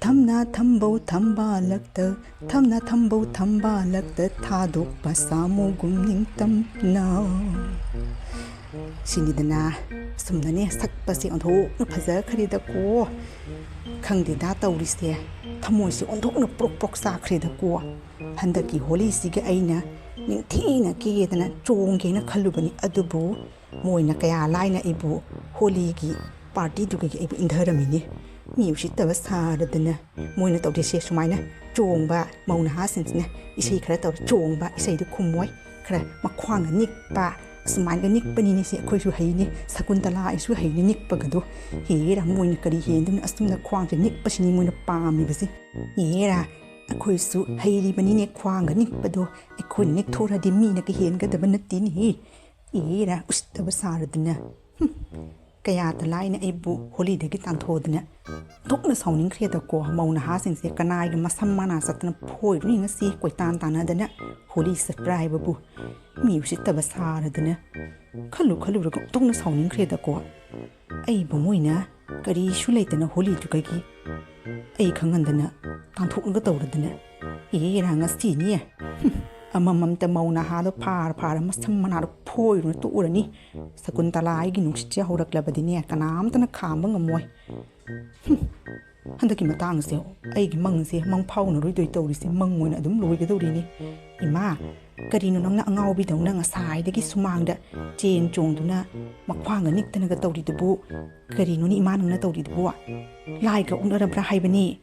ꯊꯝꯅ ꯊꯝꯕꯧ ꯊꯝꯕꯥꯜꯂꯛꯇ, ꯊꯝꯅ ꯊꯝꯕꯧ ꯊꯝꯕꯥꯜꯂꯛꯇ ꯊꯥꯗꯣꯛꯄ ꯁꯥꯃꯨꯒꯨꯝ ꯅꯤꯡꯇꯝꯅ꯫ ꯁꯤꯅꯤꯗꯅ꯫ ꯁꯨꯝꯅꯅꯦ ꯁꯛꯄꯁꯦ ꯑꯣꯟꯊꯣꯛꯅ ꯐꯖꯈ꯭ꯔꯦꯗꯀꯣ꯫ ꯈꯪꯗꯦꯗ ꯇꯧꯔꯤꯁꯦ, ꯊꯃꯣꯏꯁꯦ ꯑꯣꯟꯊꯣꯛꯅ ꯄ꯭ꯔꯣꯛ ꯄ꯭ꯔꯣꯛ ꯆꯥꯛꯈ꯭ꯔꯦꯗꯀꯣ꯫ ꯍꯟꯗꯛꯀꯤ ꯍꯣꯂꯤꯁꯤꯒꯤ ꯑꯩꯅ ꯅꯤꯡꯊꯤꯅ ꯀꯦꯗꯅ ꯆꯣꯡꯒꯦꯅ ꯈꯜꯂꯨꯕꯅꯤ, ꯑꯗꯨꯕꯨ ꯃꯣꯏꯅ ꯀꯌꯥ ꯂꯥꯏꯅ ꯑꯩꯕꯨ ꯍꯣꯂꯤꯒꯤ ꯄꯥꯔꯇꯤꯗꯨꯒꯤ ꯑꯩꯕꯨ ꯏꯟꯊꯔꯝꯃꯤꯅꯤ꯫ ꯃꯤ ꯎꯁꯤꯠꯇꯕ ꯁꯥꯔꯗꯅ ꯃꯣꯏꯅ ꯇꯧꯔꯤꯁꯦ ꯁꯨꯃꯥꯏꯅ ꯆꯣꯡꯕ, ꯃꯧ ꯅꯍꯥꯁꯤꯡꯁꯤꯅ ꯏꯁꯩ ꯈꯔ ꯇꯧꯔ ꯆꯣꯡꯕ, ꯏꯁꯩꯗꯨ ꯈꯨꯝꯃꯣꯏ, ꯈꯔ ꯃꯈ꯭ꯋꯥꯡꯒ ꯅꯤꯛꯄ, ꯑꯁꯨꯃꯥꯏꯅꯒ ꯅꯤꯛꯄꯅꯤꯅꯦ ꯁꯤ ꯑꯩꯈꯣꯏꯁꯨ ꯍꯩꯅꯤ, ꯁꯀꯨꯟꯇꯂꯥ ꯑꯩꯁꯨ ꯍꯩꯅꯤ ꯅꯤꯛꯄꯒꯗꯣ꯫ ꯍꯦꯔꯥ, ꯃꯣꯏꯅ ꯀꯔꯤ ꯍꯦꯟꯗꯨꯅ ꯑꯁꯨꯝꯅ ꯈ꯭ꯋꯥꯡꯁꯦ ꯅꯤꯛꯄꯁꯤꯅꯤ ꯃꯣꯏꯅ ꯄꯥꯝꯃꯤꯕꯁꯦ꯫ ꯍꯦꯔꯥ, ꯑꯩꯈꯣꯏꯁꯨ ꯍꯩꯔꯤꯕꯅꯤꯅꯦ ꯈ꯭ꯋꯥꯡꯒ ꯅꯤꯛꯄꯗꯣ, ꯑꯩꯈꯣꯏꯅ ꯅꯤꯛꯊꯣꯛꯔꯗꯤ ꯃꯤꯅ ꯀꯩ ꯍꯦꯟꯒꯗꯕ ꯅꯠꯇꯦꯅꯦꯍꯦ꯫ ꯍꯦꯔꯥ, ꯎꯁꯤꯠꯇꯕ ꯁꯥꯔꯗꯅ꯫ ꯍꯨꯝ, ꯀꯌꯥꯗ ꯂꯥꯏꯅ ꯑꯩꯕꯨ ꯍꯣꯂꯤꯗꯒꯤ ꯇꯥꯟꯊꯣꯛꯗꯅ꯫ ꯊꯣꯛꯅ ꯁꯥꯎꯅꯤꯡꯈ꯭ꯔꯦꯗꯀꯣ, ꯃꯧ ꯅꯍꯥꯁꯤꯡꯁꯦ ꯀꯅꯥꯏꯒ ꯃꯁꯝ ꯃꯅꯥ ꯆꯠꯇꯅ ꯐꯣꯏꯔꯨꯅꯤ ꯉꯁꯤ ꯀꯣꯏꯇꯥꯟ ꯇꯥꯟꯅꯗꯅ ꯍꯣꯂꯤ ꯆꯠꯄ꯭ꯔꯥ ꯍꯥꯏꯕꯕꯨ꯫ ꯃꯤ ꯎꯁꯤꯠꯇꯕ ꯁꯥꯔꯗꯅ꯫ ꯈꯜꯂꯨ ꯈꯜꯂꯨꯔꯒ ꯑꯣꯟꯊꯣꯛꯅ ꯁꯥꯎꯅꯤꯡꯈ꯭ꯔꯦꯗꯀꯣ꯫ ꯑꯩꯕꯨ ꯃꯣꯏꯅ ꯀꯔꯤꯁꯨ ꯂꯩꯇꯅ ꯍꯣꯂꯤꯗꯨꯒꯒꯤ ꯑꯩ ꯈꯪꯍꯟꯗꯅ ꯇꯥꯟꯊꯣꯛꯂꯒ ꯇꯧꯔꯗꯅ꯫ ꯑꯦꯔꯥ ꯉꯁꯤꯅꯤ꯫ ꯍꯨꯝ, ꯑꯃꯃꯝꯇ ꯃꯧ ꯅꯍꯥꯗꯣ ꯐꯥꯔ ꯐꯥꯔ ꯃꯁꯝ ꯃꯅꯥꯗꯣ ꯐꯣꯏꯔꯨꯅ ꯇꯣꯛꯎꯔꯅꯤ꯫ ꯁꯀꯨꯟꯇꯂꯥ ꯑꯩꯒꯤ ꯅꯨꯡꯁꯤꯠꯁꯦ ꯍꯧꯔꯛꯂꯕꯗꯤꯅꯦ ꯀꯅꯥꯝꯇꯅ ꯈꯥꯝꯕ ꯉꯝꯃꯣꯏ꯫ ꯍꯨꯝ, ꯍꯟꯗꯛꯀꯤ ꯃꯇꯥꯡꯁꯦ ꯑꯩꯒꯤ ꯃꯪꯁꯦ ꯃꯪ ꯐꯥꯎꯅꯔꯣꯏꯗꯣꯏ ꯇꯧꯔꯤꯁꯦ, ꯃꯪ ꯑꯣꯏꯅ ꯑꯗꯨꯝ ꯂꯣꯏꯒꯗꯧꯔꯤꯅꯤ꯫ ꯏꯃꯥ, ꯀꯔꯤꯅꯣ ꯅꯪꯅ ꯑꯉꯥꯎꯕꯤꯗꯧꯅ ꯉꯁꯥꯏꯗꯒꯤ ꯁꯨꯃꯥꯡꯗ ꯆꯦꯟ ꯆꯣꯡꯗꯨꯅ ꯃꯈ꯭ꯋꯥꯡꯒ ꯅꯤꯛꯇꯅꯒ ꯇꯧꯔꯤꯗꯨꯕꯨ? ꯀꯔꯤꯅꯣꯅꯦ ꯏꯃꯥ ꯅꯪꯅ ꯇꯧꯔꯤꯗꯨꯕꯨ? ꯂꯥꯏꯒ ꯑꯣꯛꯅꯔꯕ꯭ꯔꯥ ꯍꯥꯏꯕꯅꯤ?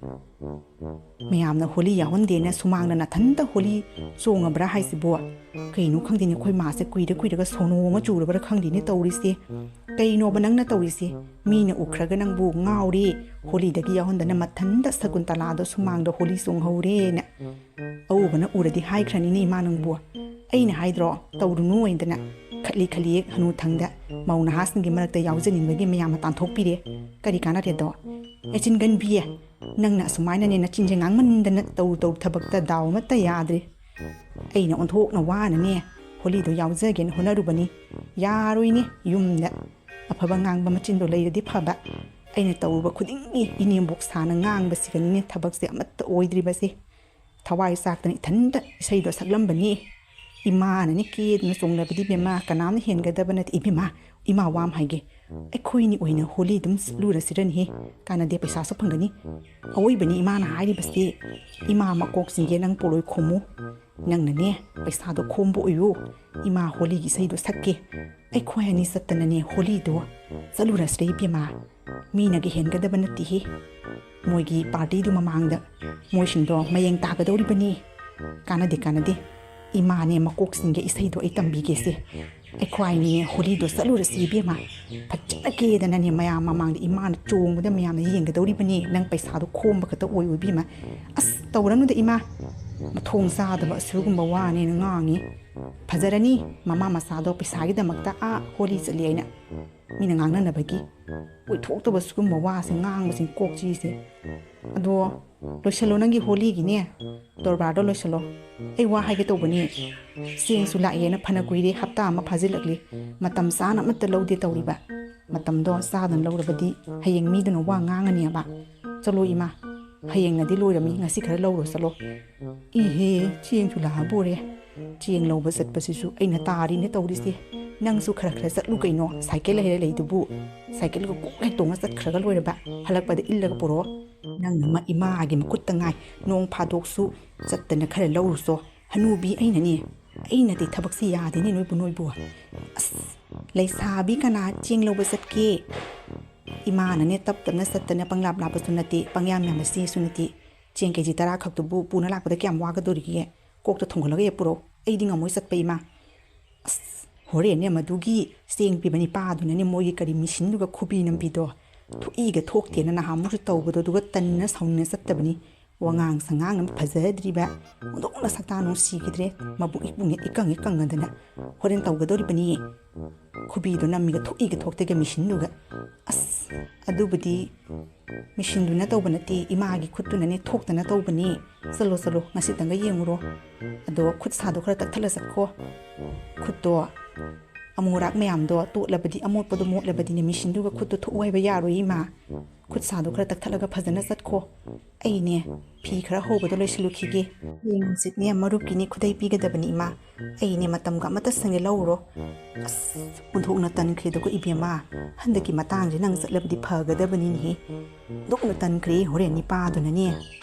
ꯃꯌꯥꯝꯅ ꯍꯣꯂꯤ ꯌꯥꯎꯍꯟꯗꯦꯅ ꯁꯨꯃꯥꯡꯗ ꯅꯥꯊꯟꯇ ꯍꯣꯂꯤ ꯆꯣꯡꯉꯕ꯭ꯔꯥ ꯍꯥꯏꯁꯤꯕꯣ? ꯀꯩꯅꯣ ꯈꯪꯗꯦꯅꯦ, ꯑꯩꯈꯣꯏ ꯃꯥꯁꯦ ꯀꯨꯏꯔ ꯀꯨꯏꯔꯒ ꯁꯣꯅꯣ ꯑꯃ ꯆꯨꯔꯕ꯭ꯔꯥ ꯈꯪꯗꯦꯅꯦ ꯇꯧꯔꯤꯁꯦ꯫ "ꯀꯩꯅꯣꯕ ꯅꯪꯅ ꯇꯧꯔꯤꯁꯦ? ꯃꯤꯅ ꯎꯈ꯭ꯔꯒ ꯅꯪꯕꯨ ꯉꯥꯎꯔꯦ, ꯍꯣꯂꯤꯗꯒꯤ ꯌꯥꯎꯍꯟꯗꯅ ꯃꯊꯟꯇ ꯁꯀꯨꯟꯇꯂꯥꯗꯣ ꯁꯨꯃꯥꯡꯗ ꯍꯣꯂꯤ ꯆꯣꯡꯍꯧꯔꯦꯅ ꯑꯎꯕꯅ ꯎꯔꯗꯤ ꯍꯥꯏꯈ꯭ꯔꯅꯤꯅꯦ ꯏꯃꯥ ꯅꯪꯕꯨ꯫ ꯑꯩꯅ ꯍꯥꯏꯗ꯭ꯔꯣ, ꯇꯧꯔꯨꯅꯨ ꯍꯥꯏꯗꯅ꯫ ꯈꯠꯂꯤ ꯈꯠꯂꯤ ꯍꯦꯛ ꯍꯅꯨꯊꯪꯗ ꯃꯧ ꯅꯍꯥꯁꯤꯡꯒꯤ ꯃꯔꯛꯇ ꯌꯥꯎꯖꯅꯤꯡꯕꯒꯤ ꯃꯌꯥꯝꯅ ꯇꯥꯟꯊꯣꯛꯄꯤꯔꯦ꯫ ꯀꯔꯤ ꯀꯥꯟꯅꯔꯦꯗꯣ? ꯑꯦ ꯆꯤꯟꯒꯟꯕꯤ, ꯅꯪꯅ ꯑꯁꯨꯃꯥꯏꯅꯅꯦ ꯅꯆꯤꯟꯁꯦ ꯉꯥꯡꯃꯟꯗꯅ ꯇꯧꯔꯨ ꯇꯧꯔꯨ ꯊꯕꯛꯇ ꯗꯥꯎ ꯑꯃꯠꯇ ꯌꯥꯗ꯭ꯔꯦ꯫ ꯑꯩꯅ ꯑꯣꯟꯊꯣꯛꯅ ꯋꯥꯅꯅꯦ ꯍꯣꯂꯤꯗꯣ ꯌꯥꯎꯖꯒꯦꯅ ꯍꯣꯠꯅꯔꯨꯕꯅꯤ꯫ ꯌꯥꯔꯣꯏꯅꯦ, ꯌꯨꯝꯗ ꯑꯐꯕ ꯉꯥꯡꯕ ꯃꯆꯤꯟꯗꯣ ꯂꯩꯔꯗꯤ ꯐꯕ꯫ ꯑꯩꯅ ꯇꯧꯔꯨꯕ ꯈꯨꯗꯤꯡꯒꯤ ꯏꯅꯦꯝꯕꯣꯛ ꯁꯥꯅ ꯉꯥꯡꯕꯁꯤꯒꯅꯤꯅꯦ ꯊꯕꯛꯁꯦ ꯑꯃꯠꯇ ꯑꯣꯏꯗ꯭ꯔꯤꯕꯁꯦ꯫ ꯊꯋꯥꯏ ꯆꯥꯛꯇꯅ ꯏꯊꯟꯇ ꯏꯁꯩꯗꯣ ꯁꯛꯂꯝꯕꯅꯤ꯫ ꯏꯃꯥꯅꯅꯦ ꯀꯦꯗꯅ ꯆꯣꯡꯂꯕꯗꯤ ꯏꯕꯦꯝꯃ ꯀꯅꯥꯝꯅ ꯍꯦꯟꯒꯗꯕ ꯅꯠꯇꯦ ꯏꯕꯦꯝꯃ꯫ ꯏꯃꯥ ꯋꯥꯝ ꯍꯥꯏꯒꯦ, ꯑꯩꯈꯣꯏꯅꯤ ꯑꯣꯏꯅ ꯍꯣꯂꯤ ꯑꯗꯨꯝ ꯆꯠꯂꯨꯔꯁꯤꯔꯅꯦꯍꯦ꯫ ꯀꯥꯟꯅꯗꯦ, ꯄꯩꯁꯥꯁꯨ ꯐꯪꯒꯅꯤ꯫ ꯑꯋꯣꯏꯕꯅꯤ ꯏꯃꯥꯅ ꯍꯥꯏꯔꯤꯕꯁꯤ꯫ ꯏꯃꯥ ꯃꯀꯣꯛꯁꯤꯡꯒꯦ ꯅꯪ ꯄꯣꯂꯣꯏ ꯈꯣꯝꯃꯨ꯫ ꯅꯪꯅꯅꯦ ꯄꯩꯁꯥꯗꯣ ꯈꯣꯝꯕ ꯑꯣꯏꯌꯨ꯫ ꯏꯃꯥ ꯍꯣꯂꯤꯒꯤ ꯏꯁꯩꯗꯣ ꯁꯛꯀꯦ꯫ ꯑꯩꯈꯣꯏ ꯑꯅꯤ ꯆꯠꯇꯅꯅꯦ ꯍꯣꯂꯤꯗꯣ ꯆꯠꯂꯨꯔꯁꯤꯔꯦ ꯏꯕꯦꯝꯃ꯫ ꯃꯤꯅꯒ ꯍꯦꯟꯒꯗꯕ ꯅꯠꯇꯦꯍꯦ꯫ ꯃꯣꯏꯒꯤ ꯄꯥꯔꯇꯤꯗꯨ ꯃꯃꯥꯡꯗ ꯃꯣꯏꯁꯤꯡꯗꯣ ꯃꯌꯦꯡ ꯇꯥꯒꯗꯧꯔꯤꯕꯅꯤ꯫ ꯀꯥꯟꯅꯗꯦ, ꯀꯥꯟꯅꯗꯦ꯫ ꯏꯃꯥꯅꯦ ꯃꯀꯣꯛꯁꯤꯡꯒꯦ ꯏꯁꯩꯗꯣ ꯑꯩ ꯇꯝꯕꯤꯒꯦꯁꯦ꯫ ꯑꯩꯈꯣꯏꯅꯤꯅꯦ ꯍꯣꯂꯤꯗꯣ ꯆꯠꯂꯨꯔꯁꯤ ꯏꯕꯦꯝꯃ꯫ ꯐꯖꯅ ꯀꯦꯗꯅꯅꯦ ꯃꯌꯥꯝ ꯃꯃꯥꯡꯗ ꯏꯃꯥꯅ ꯆꯣꯡꯕꯗ ꯃꯌꯥꯝꯅ ꯌꯦꯡꯒꯗꯧꯔꯤꯕꯅꯤ꯫ ꯅꯪ ꯄꯩꯁꯥꯗꯣ ꯈꯣꯝꯕ ꯈꯛꯇ ꯑꯣꯏꯌꯨ ꯏꯕꯦꯝꯃ꯫ ꯑꯁ ꯇꯧꯔꯅꯨꯗ ꯏꯃꯥ꯫ ꯃꯊꯣꯡ ꯆꯥꯗꯕ ꯑꯁꯤꯒꯨꯝꯕ ꯋꯥꯅꯦꯅ ꯉꯥꯡꯉꯤ꯫ ꯐꯖꯔꯅꯤ ꯃꯃꯥ ꯃꯆꯥꯗꯣ ꯄꯩꯁꯥꯒꯤꯗꯃꯛꯇ ꯑꯥ ꯍꯣꯂꯤ ꯆꯠꯂꯤ ꯍꯥꯏꯅ꯫ ꯃꯤꯅ ꯉꯥꯡꯅꯅꯕꯒꯤ꯫ ꯑꯣꯏꯊꯣꯛꯇꯕ ꯁꯤꯒꯨꯝꯕ ꯋꯥꯁꯦ ꯉꯥꯡꯕꯁꯤꯡ ꯀꯣꯛ ꯆꯤꯁꯦ꯫ ꯑꯗꯣ ꯂꯣꯏꯁꯜꯂꯣ ꯅꯪꯒꯤ ꯍꯣꯂꯤꯒꯤꯅꯦ ꯗꯣꯔꯕꯥꯔꯗꯣ ꯂꯣꯏꯁꯜꯂꯣ꯫ ꯑꯩ ꯋꯥ ꯍꯥꯏꯒꯦ ꯇꯧꯕꯅꯤ꯫ ꯆꯦꯡꯁꯨ ꯂꯥꯛꯑꯦꯅ ꯐꯅ ꯀꯨꯏꯔꯦ, ꯍꯞꯇꯥ ꯑꯃ ꯐꯥꯖꯤꯜꯂꯛꯂꯤ꯫ ꯃꯇꯝ ꯆꯥꯅ ꯑꯃꯠꯇ ꯂꯧꯗꯦ ꯇꯧꯔꯤꯕ꯫ ꯃꯇꯝꯗꯣ ꯆꯥꯗꯅ ꯂꯧꯔꯕꯗꯤ ꯍꯌꯦꯡ ꯃꯤꯗꯨꯅ ꯋꯥ ꯉꯥꯡꯉꯅꯦꯕ꯫ ꯆꯠꯂꯣ ꯏꯃꯥ, ꯍꯌꯦꯡꯅꯗꯤ ꯂꯣꯏꯔꯝꯃꯤ, ꯉꯁꯤ ꯈꯔ ꯂꯧꯔꯣ ꯆꯠꯂꯣ꯫ ꯏꯍꯦ, ꯆꯦꯡꯁꯨ ꯂꯥꯛꯑꯕꯣꯔꯦ꯫ ꯆꯦꯡ ꯂꯧꯕ ꯆꯠꯄꯁꯤꯁꯨ ꯑꯩꯅ ꯇꯥꯔꯤꯅꯦ ꯇꯧꯔꯤꯁꯦ꯫ ꯅꯪꯁꯨ ꯈꯔ ꯈꯔ ꯆꯠꯂꯨ ꯀꯩꯅꯣ, ꯁꯥꯏꯀꯜ ꯂꯩꯔ ꯂꯩꯗꯨꯕꯨ꯫ ꯁꯥꯏꯀꯜꯒ ꯀꯣꯛ ꯍꯦꯛ ꯇꯣꯡꯉ ꯆꯠꯈ꯭ꯔꯒ ꯂꯣꯏꯔꯕ, ꯍꯜꯂꯛꯄꯗ ꯏꯜꯂꯒ ꯄꯨꯔꯛꯑꯣ꯫ ꯅꯪꯅ ꯃ-, ꯏꯃꯥꯒꯤ ꯃꯈꯨꯠꯇ ꯉꯥꯏ, ꯅꯣꯡ ꯐꯥꯗꯣꯛꯁꯨ ꯆꯠꯇꯅ ꯈꯔ ꯂꯧꯔꯨꯆꯣ꯫ ꯍꯅꯨꯕꯤ ꯑꯩꯅꯅꯦ, ꯑꯩꯅꯗꯤ ꯊꯕꯛꯁꯤ ꯌꯥꯗꯦꯅꯦ ꯅꯣꯏꯕꯨ, ꯅꯣꯏꯕꯨ꯫ ꯑꯁ, ꯂꯩꯁꯥꯕꯤ ꯀꯅꯥ ꯆꯦꯡ ꯂꯧꯕ ꯆꯠꯀꯦ? ꯏꯃꯥꯅꯅꯦ ꯇꯞ ꯇꯞꯅ ꯆꯠꯇꯅ ꯄꯪꯂꯥꯞ ꯂꯥꯞꯄꯁꯨ ꯅꯠꯇꯦ, ꯄꯪꯌꯥꯝ ꯌꯥꯝꯕ ꯆꯦꯁꯨ ꯅꯠꯇꯦ꯫ ꯆꯦꯡ ꯀꯦ ꯖꯤ ꯇꯔꯥ ꯈꯛꯇꯨꯕꯨ ꯄꯨꯅ ꯂꯥꯛꯄꯗ ꯀꯌꯥꯝ ꯋꯥꯒꯗꯧꯔꯤꯒꯦ? ꯀꯣꯛꯇ ꯊꯣꯡꯒꯠꯂꯒ ꯍꯦꯛ ꯄꯨꯔꯛꯑꯣ, ꯑꯩꯗꯤ ꯉꯝꯃꯣꯏ ꯆꯠꯄ ꯏꯃꯥ꯫ ꯑꯁ, ꯍꯣꯔꯦꯟꯅꯦ ꯃꯗꯨꯒꯤ ꯆꯦꯡ ꯄꯤꯕ ꯅꯤꯄꯥꯗꯨꯅꯅꯦ ꯃꯣꯏꯒꯤ ꯀꯔꯤ ꯃꯦꯆꯤꯟꯗꯨꯒ ꯈꯨꯕꯤ ꯅꯝꯕꯤꯗꯣ ꯊꯣꯛꯏꯒ ꯊꯣꯛꯇꯦꯅ ꯅꯍꯥꯟꯃꯨꯛꯁꯨ ꯇꯧꯕꯗꯣ, ꯑꯗꯨꯒ ꯇꯟꯅ ꯁꯥꯎꯅꯤꯡꯅ ꯆꯠꯇꯕꯅꯤ꯫ ꯋꯥꯉꯥꯡ ꯁꯉꯥꯡꯅ ꯐꯖꯗ꯭ꯔꯤꯕ, ꯍꯨꯟꯗꯣꯛꯅ ꯁꯛꯇꯥ ꯅꯨꯡꯁꯤꯈꯤꯗ꯭ꯔꯦ꯫ ꯃꯕꯨꯛ ꯏꯄꯨꯅꯦ ꯏꯀꯪ ꯏꯀꯪꯉꯗꯅ ꯍꯣꯔꯦꯟ ꯇꯧꯒꯗꯧꯔꯤꯕꯅꯤ꯫ ꯈꯨꯕꯤꯗꯣ ꯅꯝꯃꯤꯒ ꯊꯣꯛꯏꯒ ꯊꯣꯛꯇꯦꯒ ꯃꯦꯆꯤꯟꯗꯨꯒ꯫ ꯑꯁ, ꯑꯗꯨꯕꯨꯗꯤ ꯃꯦꯆꯤꯟꯗꯨꯅ ꯇꯧꯕ ꯅꯠꯇꯦ, ꯏꯃꯥꯒꯤ ꯈꯨꯠꯇꯨꯅꯅꯦ ꯊꯣꯛꯇꯅ ꯇꯧꯕꯅꯤ꯫ ꯆꯠꯂꯣ, ꯆꯠꯂꯣ, ꯉꯁꯤꯇꯪꯒ ꯌꯦꯡꯉꯨꯔꯣ꯫ ꯑꯗꯣ ꯈꯨꯠ ꯁꯥꯗꯣ ꯈꯔ ꯇꯛꯊꯠꯂ ꯆꯠꯈꯣ꯫ ꯈꯨꯠꯇꯣ ꯑꯃꯣꯔꯥꯛ ꯃꯌꯥꯝꯗꯣ ꯇꯣꯠꯂꯕꯗꯤ, ꯑꯃꯣꯠꯄꯗꯣ ꯃꯣꯠꯂꯕꯗꯤꯅꯦ, ꯃꯦꯆꯤꯟꯗꯨꯒ ꯈꯨꯠꯇꯣ ꯊꯣꯛꯎ ꯍꯥꯏꯕ ꯌꯥꯔꯣꯏ, ꯏꯃꯥ꯫ ꯈꯨꯠ ꯁꯥꯗꯣ ꯈꯔ ꯇꯛꯊꯠꯂꯒ ꯐꯖꯅ ꯆꯠꯈꯣ꯫ ꯑꯩꯅꯦ ꯐꯤ ꯈꯔ ꯍꯧꯕꯗꯣ ꯂꯣꯏꯁꯤꯜꯂꯨꯈꯤꯒꯦ꯫ ꯍꯌꯦꯡ ꯍꯪꯆꯤꯠꯅꯦ ꯃꯔꯨꯞꯀꯤꯅꯦ ꯈꯨꯗꯩ ꯄꯤꯒꯗꯕꯅꯤ, ꯏꯃꯥ꯫ ꯑꯩꯅꯦ ꯃꯇꯝꯒ ꯑꯃꯠꯇ ꯁꯪꯒꯦ, ꯂꯧꯔꯣ꯫ ꯑꯁ, ꯑꯣꯟꯊꯣꯛꯅ ꯇꯟꯈ꯭ꯔꯦꯗꯀꯣ ꯏꯕꯦꯝꯃ꯫ ꯍꯟꯗꯛꯀꯤ ꯃꯇꯥꯡꯁꯦ ꯅꯪ ꯆꯠꯂꯕꯗꯤ ꯐꯒꯗꯕꯅꯤꯅꯦꯍꯦ꯫ ꯑꯣꯟꯊꯣꯛꯅ ꯇꯟꯈ꯭ꯔꯦ, ꯍꯣꯔꯦꯟ ꯅꯤꯄꯥꯗꯨꯅꯅꯦ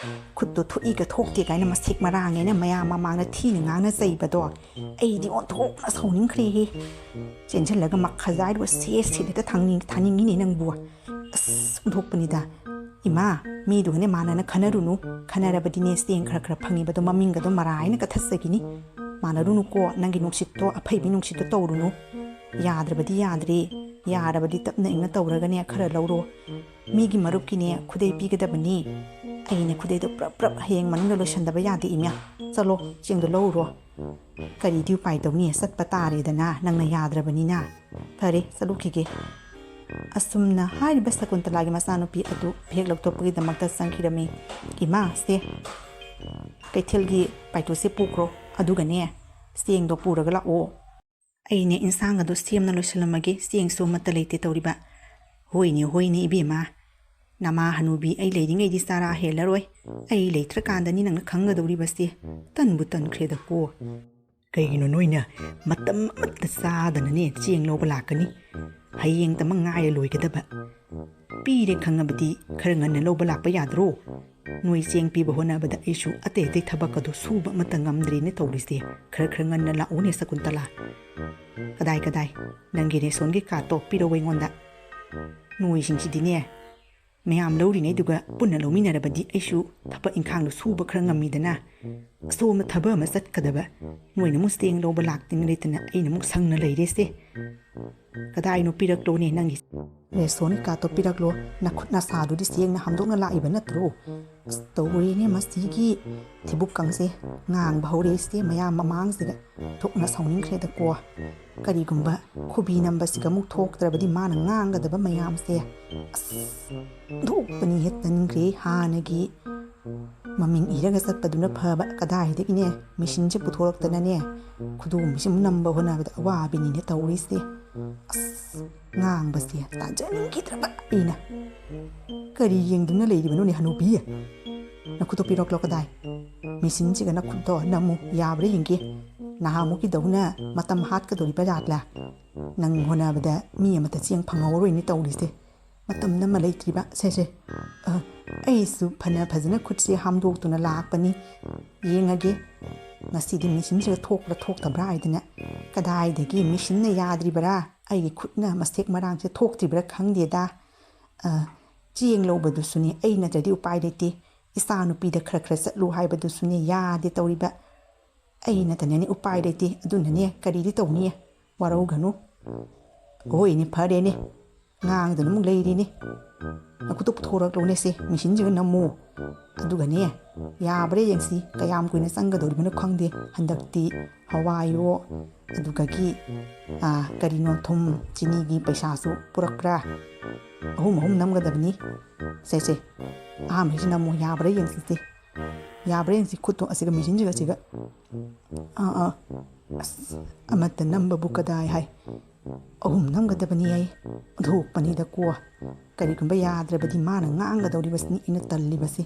ꯈꯨꯠꯇꯣ ꯊꯣꯛꯏꯒ ꯊꯣꯛꯇꯦ ꯀꯥꯏꯅ ꯃꯁꯦꯛ ꯃꯔꯥꯡ ꯍꯥꯏꯅ ꯃꯌꯥꯝ ꯃꯃꯥꯡꯗ ꯊꯤꯅ ꯉꯥꯡꯅ ꯆꯩꯕꯗꯣ꯫ ꯑꯩꯗꯤ ꯑꯣꯟꯊꯣꯛꯅ ꯁꯥꯎꯅꯤꯡꯈ꯭ꯔꯦꯍꯦ꯫ ꯆꯦꯟꯁꯤꯜꯂꯒ ꯃꯈꯖꯥꯏꯗꯨꯒ ꯁꯦꯠ ꯁꯦꯠ ꯍꯦꯛꯇ ꯊꯥꯡꯅꯤꯡ-, ꯊꯥꯅꯤꯡꯉꯤꯅꯦ ꯅꯪꯕꯨ꯫ ꯑꯁ, ꯑꯣꯟꯊꯣꯛꯄꯅꯤꯗ꯫ ꯏꯃꯥ, ꯃꯤꯗꯨꯒꯅꯦ ꯃꯥꯟꯅꯅ ꯈꯟꯅꯔꯨꯅꯨ꯫ ꯈꯟꯅꯔꯕꯗꯤꯅꯦ ꯆꯦꯡ ꯈꯔ ꯈꯔ ꯐꯪꯉꯤꯕꯗꯣ ꯃꯃꯤꯡꯒꯗꯣ ꯃꯔꯥ ꯍꯥꯏꯅ ꯀꯠꯊꯠꯆꯈꯤꯅꯤ꯫ ꯃꯥꯟꯅꯔꯨꯅꯨꯀꯣ, ꯅꯪꯒꯤ ꯅꯨꯡꯁꯤꯠꯇꯣ, ꯑꯐꯩꯕꯤ ꯅꯨꯡꯁꯤꯠꯇꯣ ꯇꯧꯔꯨꯅꯨ꯫ ꯌꯥꯗ꯭ꯔꯕꯗꯤ ꯌꯥꯗ꯭ꯔꯦ, ꯌꯥꯔꯕꯗꯤ ꯇꯞꯅ ꯏꯪꯅ ꯇꯧꯔꯒꯅꯦ ꯈꯔ ꯂꯧꯔꯣ꯫ ꯃꯤꯒꯤ ꯃꯔꯨꯞꯀꯤꯅꯦ ꯈꯨꯗꯩ ꯄꯤꯒꯗꯕꯅꯤ꯫ ꯑꯩꯅꯦ ꯈꯨꯗꯩꯗꯣ ꯄ꯭ꯔꯞ ꯄ꯭ꯔꯞ ꯍꯌꯦꯡ ꯃꯅꯨꯡꯗ ꯂꯣꯏꯁꯟꯗꯕ ꯌꯥꯗꯦ ꯏꯃꯥ꯫ ꯆꯠꯂꯣ, ꯆꯦꯡꯗꯣ ꯂꯧꯔꯨꯔꯣ꯫ ꯀꯔꯤꯗꯤ ꯎꯄꯥꯏ ꯇꯧꯅꯤ, ꯆꯠꯄ ꯇꯥꯔꯦꯗꯅ, ꯅꯪꯅ ꯌꯥꯗ꯭ꯔꯕꯅꯤꯅ꯫ ꯐꯔꯦ, ꯆꯠꯂꯨꯈꯤꯒꯦ꯫ ꯑꯁꯨꯝꯅ ꯍꯥꯏꯔꯤꯕ ꯁꯀꯨꯟꯇꯂꯥꯒꯤ ꯃꯆꯥꯅꯨꯄꯤ ꯑꯗꯨ ꯕꯦꯒ ꯂꯧꯊꯣꯛꯄꯒꯤꯗꯃꯛꯇ ꯆꯪꯈꯤꯔꯝꯃꯤ꯫ ꯏꯃꯥ, ꯁꯦ, ꯀꯩꯊꯦꯜꯒꯤ ꯄꯥꯏꯇꯨꯁꯦ ꯄꯨꯈ꯭ꯔꯣ, ꯑꯗꯨꯒꯅꯦ ꯆꯦꯡꯗꯣ ꯄꯨꯔꯒ ꯂꯥꯛꯑꯣ꯫ ꯑꯩꯅꯦ ꯏꯟꯁꯥꯡ ꯑꯗꯨ ꯁꯦꯝꯅ ꯂꯣꯏꯁꯤꯜꯂꯝꯃꯒꯦ, ꯆꯦꯡꯁꯨ ꯑꯃꯠꯇ ꯂꯩꯇꯦ ꯇꯧꯔꯤꯕ꯫ ꯍꯣꯏꯅꯦ, ꯍꯣꯏꯅꯦ ꯏꯕꯦꯝꯃ, ꯅꯃꯥ ꯍꯅꯨꯕꯤ ꯑꯩ ꯂꯩꯔꯤꯉꯩꯗꯤ ꯆꯥꯔꯥ ꯍꯦꯜꯂꯔꯣꯏ꯫ ꯑꯩ ꯂꯩꯇ꯭ꯔꯀꯥꯟꯗꯅꯤ ꯅꯪꯅ ꯈꯪꯒꯗꯧꯔꯤꯕꯁꯦ꯫ ꯇꯟꯕꯨ ꯇꯟꯈ꯭ꯔꯦꯗꯀꯣ꯫ ꯀꯩꯒꯤꯅꯣ ꯅꯣꯏꯅ ꯃꯇꯝ ꯑꯃꯠꯇ ꯆꯥꯗꯅꯅꯦ ꯆꯦꯡ ꯂꯧꯕ ꯂꯥꯛꯀꯅꯤ? ꯍꯌꯦꯡꯇꯃꯛ ꯉꯥꯏꯔ ꯂꯣꯏꯒꯗꯕ꯫ ꯄꯤꯔꯦ ꯈꯪꯉꯕꯗꯤ ꯈꯔ ꯉꯟꯅ ꯂꯧꯕ ꯂꯥꯛꯄ ꯌꯥꯗ꯭ꯔꯣ? ꯅꯣꯏ ꯆꯦꯡ ꯄꯤꯕ ꯍꯣꯠꯅꯕꯗ ꯑꯩꯁꯨ ꯑꯇꯩ ꯑꯇꯩ ꯊꯕꯛ ꯑꯗꯨ ꯁꯨꯕ ꯑꯃꯠꯇ ꯉꯝꯗ꯭ꯔꯦꯅꯦ ꯇꯧꯔꯤꯁꯦ꯫ ꯈꯔ ꯈꯔ ꯉꯟꯅ ꯂꯥꯛꯎꯅꯦ ꯁꯀꯨꯟꯇꯂꯥ꯫ ꯀꯗꯥꯏ ꯀꯗꯥꯏ? ꯅꯪꯒꯤ ꯔꯦꯁꯣꯟꯒꯤ ꯀꯥꯔꯠꯇꯣ ꯄꯤꯔꯛꯑꯣ ꯑꯩꯉꯣꯟꯗ꯫ ꯅꯣꯏꯁꯤꯡꯁꯤꯗꯤꯅꯦ, ꯃꯌꯥꯝ ꯂꯧꯔꯤꯉꯩꯗꯨꯒ ꯄꯨꯟꯅ ꯂꯧꯃꯤꯟꯅꯔꯕꯗꯤ ꯑꯩꯁꯨ ꯊꯕꯛ ꯏꯪꯈꯥꯡꯗꯣ ꯁꯨꯕ ꯈꯔ ꯉꯝꯃꯤꯗꯅ꯫ ꯑꯁꯣꯝꯗ ꯊꯕꯛ ꯑꯃ ꯆꯠꯀꯗꯕ, ꯅꯣꯏꯅ ꯑꯃꯨꯛ ꯆꯦꯡ ꯂꯧꯕ ꯂꯥꯛꯇꯅ ꯂꯩꯇꯅ ꯑꯩꯅ ꯑꯃꯨꯛ ꯁꯪꯅ ꯂꯩꯔꯦꯁꯦ꯫ ꯀꯗꯥꯏꯅꯣ ꯄꯤꯔꯛꯂꯣꯅꯦ ꯅꯪꯒꯤ ꯔꯦꯁꯣꯟ ꯀꯥꯔꯠꯇꯣ ꯄꯤꯔꯛꯂꯣ꯫ ꯅꯈꯨꯠ ꯅꯁꯥꯗꯨꯗꯤ ꯆꯦꯡꯅ ꯍꯥꯝꯗꯣꯛꯅ ꯂꯥꯛꯏꯕ ꯅꯠꯇ꯭ꯔꯣ? ꯑꯁ, ꯇꯧꯔꯦꯅꯦ ꯃꯁꯤꯒꯤ ꯊꯤꯕꯨꯛꯀꯪꯁꯦ꯫ ꯉꯥꯡꯕ ꯍꯧꯔꯛꯏꯁꯦ ꯃꯌꯥꯝ ꯃꯃꯥꯡꯁꯤꯗ꯫ ꯊꯣꯛꯅ ꯁꯥꯎꯅꯤꯡꯈ꯭ꯔꯦꯗꯀꯣ꯫ ꯀꯔꯤꯒꯨꯝꯕ ꯈꯨꯕꯤ ꯅꯝꯕꯁꯤꯒ ꯑꯃꯨꯛ ꯊꯣꯛꯇ꯭ꯔꯕꯗꯤ ꯃꯥꯅ ꯉꯥꯡꯒꯗꯕ ꯃꯌꯥꯝꯁꯦ꯫ ꯑꯁ, ꯊꯣꯛꯄꯅꯤ ꯍꯦꯛ ꯇꯟꯈ꯭ꯔꯦ꯫ ꯍꯥꯟꯅꯒꯤ ꯃꯃꯤꯡ ꯏꯔꯒ ꯆꯠꯄꯗꯨꯅ ꯐꯕ꯫ ꯀꯗꯥꯏꯗꯒꯤꯅꯦ, ꯃꯦꯆꯤꯟꯁꯦ ꯄꯨꯊꯣꯔꯛꯇꯅꯅꯦ, ꯈꯨꯗꯣꯝꯕꯤꯁꯦ ꯑꯃꯨꯛ ꯅꯝꯕ ꯍꯣꯠꯅꯕꯗ ꯑꯋꯥꯕꯤꯅꯤꯅꯦ ꯇꯧꯔꯤꯁꯦ꯫ ꯑꯁ, ꯉꯥꯡꯕꯁꯦ ꯇꯥꯖꯅꯤꯡꯈꯤꯗ꯭ꯔꯕ ꯑꯩꯅ꯫ ꯀꯔꯤ ꯌꯦꯡꯗꯨꯅ ꯂꯩꯔꯤꯕꯅꯣꯅꯦ ꯍꯅꯨꯕꯤ? ꯅꯈꯨꯠꯇꯣ ꯄꯤꯔꯛꯂꯣ꯫ ꯀꯗꯥꯏ? ꯃꯦꯆꯤꯟꯁꯤꯒ ꯅꯈꯨꯠꯇꯣ ꯅꯝꯃꯨ, ꯌꯥꯕ꯭ꯔꯥ ꯌꯦꯡꯒꯦ꯫ ꯅꯍꯥꯟꯃꯨꯛꯀꯤꯗꯧꯅ ꯃꯇꯝ ꯍꯥꯠꯀꯗꯧꯔꯤꯕ ꯖꯥꯠꯂꯥ? ꯅꯪ ꯍꯣꯠꯅꯕꯗ ꯃꯤ ꯑꯃꯠꯇ ꯆꯦꯡ ꯐꯪꯍꯧꯔꯣꯏꯅꯦ ꯇꯧꯔꯤꯁꯦ꯫ ꯃꯇꯝ ꯅꯝꯃ ꯂꯩꯇ꯭ꯔꯤꯕ꯫ ꯁꯦ, ꯁꯦ꯫ ꯑ, ꯑꯩꯁꯨ ꯐꯅ ꯐꯖꯅ ꯈꯨꯠꯁꯦ ꯍꯥꯝꯗꯣꯛꯇꯨꯅ ꯂꯥꯛꯄꯅꯤ꯫ ꯌꯦꯡꯉꯒꯦ꯫ ꯉꯁꯤꯗꯤ ꯃꯦꯆꯤꯟꯁꯤꯒ ꯊꯣꯛꯄ꯭ꯔꯥ ꯊꯣꯛꯇꯕ꯭ꯔꯥ ꯍꯥꯏꯗꯅ꯫ ꯀꯗꯥꯏꯗꯒꯤ ꯃꯦꯆꯤꯟꯅ ꯌꯥꯗ꯭ꯔꯤꯕꯔꯥ? ꯑꯩꯒꯤ ꯈꯨꯠꯅ ꯃꯁꯦꯛ ꯃꯔꯥꯡꯁꯦ ꯊꯣꯛꯇ꯭ꯔꯤꯕ꯭ꯔꯥ ꯈꯪꯗꯦꯗ꯫ ꯑ, ꯆꯦꯡ ꯂꯧꯕꯗꯨꯁꯨꯅꯦ ꯑꯩ ꯅꯠꯇ꯭ꯔꯗꯤ ꯎꯄꯥꯏ ꯂꯩꯇꯦ꯫ ꯏꯆꯥ ꯅꯨꯄꯤꯗ ꯈꯔ ꯈꯔ ꯆꯠꯂꯨ ꯍꯥꯏꯕꯗꯨꯁꯨꯅꯦ ꯌꯥꯗꯦ ꯇꯧꯔꯤꯕ꯫ ꯑꯩ ꯅꯠꯇꯅꯅꯦ ꯎꯄꯥꯏ ꯂꯩꯇꯦ꯫ ꯑꯗꯨꯅꯅꯦ ꯀꯔꯤꯗꯤ ꯇꯧꯅꯤ? ꯋꯥꯔꯧꯒꯅꯨ꯫ ꯍꯣꯏꯅꯦ, ꯐꯔꯦꯅꯦ꯫ ꯉꯥꯡꯗꯅ ꯑꯃꯨꯛ ꯂꯩꯔꯤꯅꯦ꯫ ꯅꯈꯨꯠꯇꯣ ꯄꯨꯊꯣꯔꯛꯂꯣꯅꯦ ꯁꯦ, ꯃꯦꯆꯤꯟꯁꯤꯒ ꯅꯝꯃꯨ꯫ ꯑꯗꯨꯒꯅꯦ, ꯌꯥꯕ꯭ꯔꯥ ꯌꯦꯡꯁꯤ꯫ ꯀꯌꯥꯝ ꯀꯨꯏꯅ ꯆꯪꯒꯗꯧꯔꯤꯕꯅꯣ ꯈꯪꯗꯦ꯫ ꯍꯟꯗꯛꯇꯤ ꯍꯋꯥꯏꯌꯣ, ꯑꯗꯨꯒꯒꯤ, ꯑꯥ, ꯀꯔꯤꯅꯣ, ꯊꯨꯝ, ꯆꯤꯅꯤꯒꯤ ꯄꯩꯁꯥꯁꯨ ꯄꯨꯔꯛꯄ꯭ꯔꯥ? ꯑꯍꯨꯝ ꯑꯍꯨꯝ ꯅꯝꯒꯗꯕꯅꯤ꯫ ꯁꯦ, ꯁꯦ, ꯑꯍꯥꯟꯕꯩꯁꯤ ꯅꯝꯃꯨ, ꯌꯥꯕ꯭ꯔꯥ ꯌꯦꯡꯁꯤꯁꯦ꯫ ꯌꯥꯕ꯭ꯔꯥ ꯌꯦꯡꯁꯤ, ꯈꯨꯠꯇꯣ ꯑꯁꯤꯒ ꯃꯦꯆꯤꯟꯁꯤꯒ ꯑꯁꯤꯒ꯫ ꯑꯥ, ꯑꯥ꯫ ꯑꯁ, ꯑꯃꯠꯇ ꯅꯝꯕꯕꯨ ꯀꯗꯥꯏ ꯍꯥꯏ꯫ ꯑꯍꯨꯝ ꯅꯝꯒꯗꯕꯅꯤ ꯍꯥꯏ꯫ ꯑꯣꯟꯊꯣꯛꯄꯅꯤꯗꯀꯣ꯫ ꯀꯔꯤꯒꯨꯝꯕ ꯌꯥꯗ꯭ꯔꯕꯗꯤ ꯃꯥꯅ ꯉꯥꯡꯒꯗꯧꯔꯤꯕꯁꯤꯅꯤ ꯑꯩꯅ ꯇꯜꯂꯤꯕꯁꯤ꯫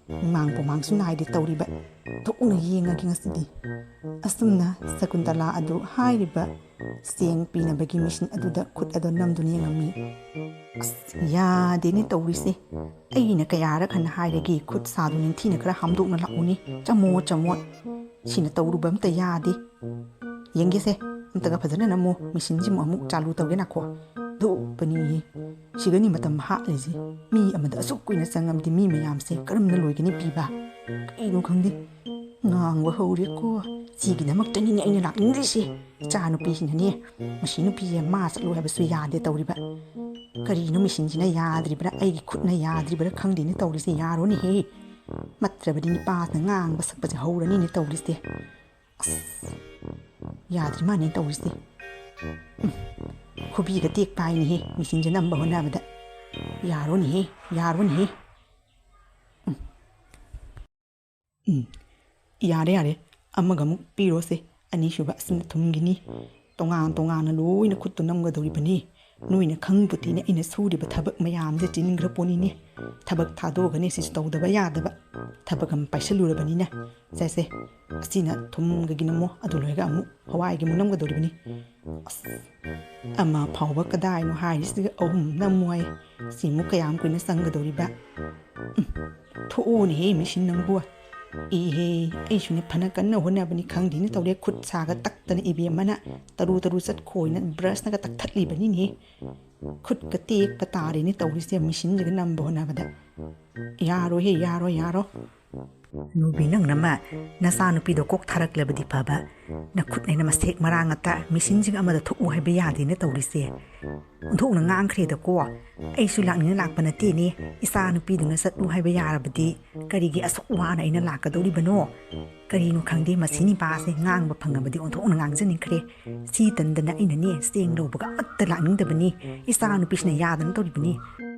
ꯃꯤꯃꯥꯡ ꯄꯨꯃꯥꯡꯁꯨ ꯅꯥꯏꯗꯦ ꯇꯧꯔꯤꯕ꯫ ꯊꯣꯛꯅ ꯌꯦꯡꯉꯒꯦ ꯉꯁꯤꯗꯤ꯫ ꯑꯁꯨꯝꯅ ꯁꯀꯨꯟꯇꯂꯥ ꯑꯗꯨ ꯍꯥꯏꯔꯤꯕ ꯆꯦꯡ ꯄꯤꯅꯕꯒꯤ ꯃꯦꯆꯤꯟ ꯑꯗꯨꯗ ꯈꯨꯠ ꯑꯗꯨ ꯅꯝꯗꯨꯅ ꯌꯦꯡꯉꯝꯃꯤ꯫ ꯑꯁ, ꯌꯥꯗꯦꯅꯦ ꯇꯧꯔꯤꯁꯦ꯫ ꯑꯩꯅ ꯀꯌꯥꯔꯛ ꯍꯟꯅ ꯍꯥꯏꯔꯒꯦ, ꯈꯨꯠ ꯁꯥꯗꯨ ꯅꯤꯡꯊꯤꯅ ꯈꯔ ꯍꯥꯝꯗꯣꯛꯅ ꯂꯥꯛꯎꯅꯦ꯫ ꯆꯃꯣ ꯆꯃꯣ꯫ ꯁꯤꯅ ꯇꯧꯔꯨꯕ ꯑꯝꯇ ꯌꯥꯗꯦ꯫ ꯌꯦꯡꯒꯦꯁꯦ, ꯑꯝꯇꯒ ꯐꯖꯅ ꯅꯝꯃꯨ꯫ ꯃꯦꯆꯤꯟꯁꯤꯃꯨꯛ ꯑꯃꯨꯛ ꯆꯥꯂꯨ ꯇꯧꯒꯦ ꯅꯥꯈꯣ꯫ ꯊꯣꯛꯄꯅꯤ꯫ ꯁꯤꯒꯅꯤ ꯃꯇꯝ ꯍꯥꯠꯂꯤꯁꯦ꯫ ꯃꯤ ꯑꯃꯗ ꯑꯁꯨꯛ ꯀꯨꯏꯅ ꯆꯪꯉꯕꯗꯤ ꯃꯤ ꯃꯌꯥꯝꯁꯦ ꯀꯔꯝꯅ ꯂꯣꯏꯒꯅꯤ ꯄꯤꯕ? ꯀꯩꯅꯣ ꯈꯪꯗꯦ꯫ ꯉꯥꯡꯕ ꯍꯧꯔꯦꯀꯣ꯫ ꯁꯤꯒꯤꯗꯃꯛꯇꯅꯤꯅꯦ ꯑꯩꯅ ꯂꯥꯛꯅꯤꯡꯗ꯭ꯔꯤꯁꯦ꯫ ꯏꯆꯥ ꯅꯨꯄꯤꯁꯤꯅꯅꯦ, ꯃꯁꯤ ꯅꯨꯄꯤꯁꯦ ꯃꯥ ꯆꯠꯂꯨ ꯍꯥꯏꯕꯁꯨ ꯌꯥꯗꯦ ꯇꯧꯔꯤꯕ꯫ ꯀꯔꯤꯅꯣ ꯃꯦꯆꯤꯟꯁꯤꯅ ꯌꯥꯗ꯭ꯔꯤꯕ꯭ꯔꯥ, ꯑꯩꯒꯤ ꯈꯨꯠꯅ ꯌꯥꯗ꯭ꯔꯤꯕ꯭ꯔꯥ ꯈꯪꯗꯦꯅꯦ ꯇꯧꯔꯤꯁꯦ꯫ ꯌꯥꯔꯣꯅꯦꯍꯦ꯫ ꯃꯠꯇ꯭ꯔꯕꯗꯤ ꯅꯤꯄꯥꯁꯤꯅ ꯉꯥꯡꯕ ꯁꯛꯄꯁꯦ ꯍꯧꯔꯅꯤꯅꯦ ꯇꯧꯔꯤꯁꯦ꯫ ꯑꯁ, ꯌꯥꯗ꯭ꯔꯤ ꯃꯥꯅꯦ ꯇꯧꯔꯤꯁꯦ꯫ ꯎꯝ, ꯈꯨꯕꯤꯒ ꯇꯦꯛꯄ ꯍꯥꯏꯅꯤꯍꯦ, ꯃꯦꯆꯤꯟꯁꯦ ꯅꯝꯕ ꯍꯣꯠꯅꯕꯗ꯫ ꯌꯥꯔꯣꯅꯦꯍꯦ, ꯌꯥꯔꯣꯅꯦꯍꯦ꯫ ꯎꯝ꯫ ꯎꯝ, ꯌꯥꯔꯦ, ꯌꯥꯔꯦ꯫ ꯑꯃꯒ ꯑꯃꯨꯛ ꯄꯤꯔꯣꯁꯦ꯫ ꯑꯅꯤꯁꯨꯕ ꯑꯁꯤꯅ ꯊꯨꯝꯒꯤꯅꯤ꯫ ꯇꯣꯉꯥꯟ ꯇꯣꯉꯥꯟꯅ ꯂꯣꯏꯅ ꯈꯨꯠꯇꯨ ꯅꯝꯒꯗꯧꯔꯤꯕꯅꯤ꯫ ꯅꯣꯏꯅ ꯈꯪꯕꯨꯗꯤꯅꯦ ꯑꯩꯅ ꯁꯨꯔꯤꯕ ꯊꯕꯛ ꯃꯌꯥꯝꯁꯦ ꯆꯤꯟꯈ꯭ꯔ ꯄꯣꯠꯅꯤꯅꯦ꯫ ꯊꯕꯛ ꯊꯥꯗꯣꯛꯑꯒꯅꯦ ꯁꯤꯁꯨ ꯇꯧꯗꯕ ꯌꯥꯗꯕ꯫ ꯊꯕꯛ ꯑꯃ ꯄꯥꯏꯁꯜꯂꯨꯔꯕꯅꯤꯅ꯫ ꯁꯦ, ꯁꯦ, ꯑꯁꯤꯅ ꯊꯨꯝꯒꯒꯤ ꯅꯝꯃꯣ, ꯑꯗꯨ ꯂꯣꯏꯔꯒ ꯑꯃꯨꯛ ꯍꯋꯥꯏꯒꯤ ꯑꯃꯨꯛ ꯅꯝꯒꯗꯧꯔꯤꯕꯅꯤ꯫ ꯑꯁ, ꯑꯃ ꯐꯥꯎꯕ ꯀꯗꯥꯏꯅꯣ ꯍꯥꯏꯔꯤꯁꯤꯒ ꯑꯍꯨꯝ ꯅꯝꯃꯣ ꯍꯥꯏ꯫ ꯁꯤꯃꯨꯛ ꯀꯌꯥꯝ ꯀꯨꯏꯅ ꯆꯪꯒꯗꯧꯔꯤꯕ? ꯎꯝ, ꯊꯣꯛꯑꯣꯅꯦꯍꯦ ꯃꯦꯆꯤꯟ ꯅꯪꯕꯨ꯫ ꯏꯍꯦ, ꯑꯩꯁꯨꯅꯦ ꯐꯅ ꯀꯟꯅ ꯍꯣꯠꯅꯕꯅꯤ ꯈꯪꯗꯦꯅꯦ ꯇꯧꯔꯦ, ꯈꯨꯠ ꯁꯥꯒ ꯇꯛꯇꯅ ꯏꯕꯦꯝꯃꯅ ꯇꯔꯨ ꯇꯔꯨ ꯆꯠꯈꯣꯏꯅ ꯕ꯭ꯔꯁꯅꯒ ꯇꯛꯊꯠꯂꯤꯕꯅꯤꯅꯦ꯫ ꯈꯨꯠꯀ ꯇꯦꯛꯄ ꯇꯥꯔꯦꯅꯦ ꯇꯧꯔꯤꯁꯦ ꯃꯦꯆꯤꯟꯁꯤꯒ ꯅꯝꯕ ꯍꯣꯠꯅꯕꯗ꯫ ꯌꯥꯔꯣꯏꯍꯦ, ꯌꯥꯔꯣꯏ, ꯌꯥꯔꯣꯏ꯫ ꯅꯨꯄꯤ ꯅꯪꯅꯃ ꯅꯆꯥꯅꯨꯄꯤꯗꯣ ꯀꯣꯛ ꯊꯥꯔꯛꯂꯕꯗꯤ ꯐꯕ꯫ ꯅꯈꯨꯠꯅꯦꯅ ꯃꯁꯦꯛ ꯃꯔꯥꯡ ꯉꯥꯛꯇ ꯃꯦꯆꯤꯟꯁꯤꯡ ꯑꯃꯗ ꯊꯣꯛꯎ ꯍꯥꯏꯕ ꯌꯥꯗꯦꯅ ꯇꯧꯔꯤꯁꯦ꯫ ꯑꯣꯟꯊꯣꯛꯅ ꯉꯥꯡꯈ꯭ꯔꯦꯗꯀꯣ꯫ ꯑꯩꯁꯨ ꯂꯥꯛꯅꯤꯡꯅ ꯂꯥꯛꯄ ꯅꯠꯇꯦꯅꯦ꯫ ꯏꯆꯥꯅꯨꯄꯤꯗꯨꯅ ꯆꯠꯂꯨ ꯍꯥꯏꯕ ꯌꯥꯔꯕꯗꯤ ꯀꯔꯤꯒꯤ ꯑꯁꯨꯛ ꯋꯥꯅ ꯑꯩꯅ ꯂꯥꯛꯀꯗꯧꯔꯤꯕꯅꯣ? ꯀꯔꯤꯅꯣ ꯈꯪꯗꯦ, ꯃꯁꯤ ꯅꯤꯄꯥꯁꯦ ꯉꯥꯡꯕ ꯐꯪꯉꯕꯗꯤ ꯑꯣꯟꯊꯣꯛꯅ ꯉꯥꯡꯖꯅꯤꯡꯈ꯭ꯔꯦ꯫ ꯁꯤ ꯇꯟꯗꯅ ꯑꯩꯅꯅꯦ ꯆꯦꯡ ꯂꯧꯕꯒ ꯑꯃꯠꯇ ꯂꯥꯛꯅꯤꯡꯗꯕꯅꯤ꯫ ꯏꯆꯥꯅꯨꯄꯤꯁꯤꯅ ꯌꯥꯗꯅ ꯇꯧꯔꯤꯕꯅꯤ꯫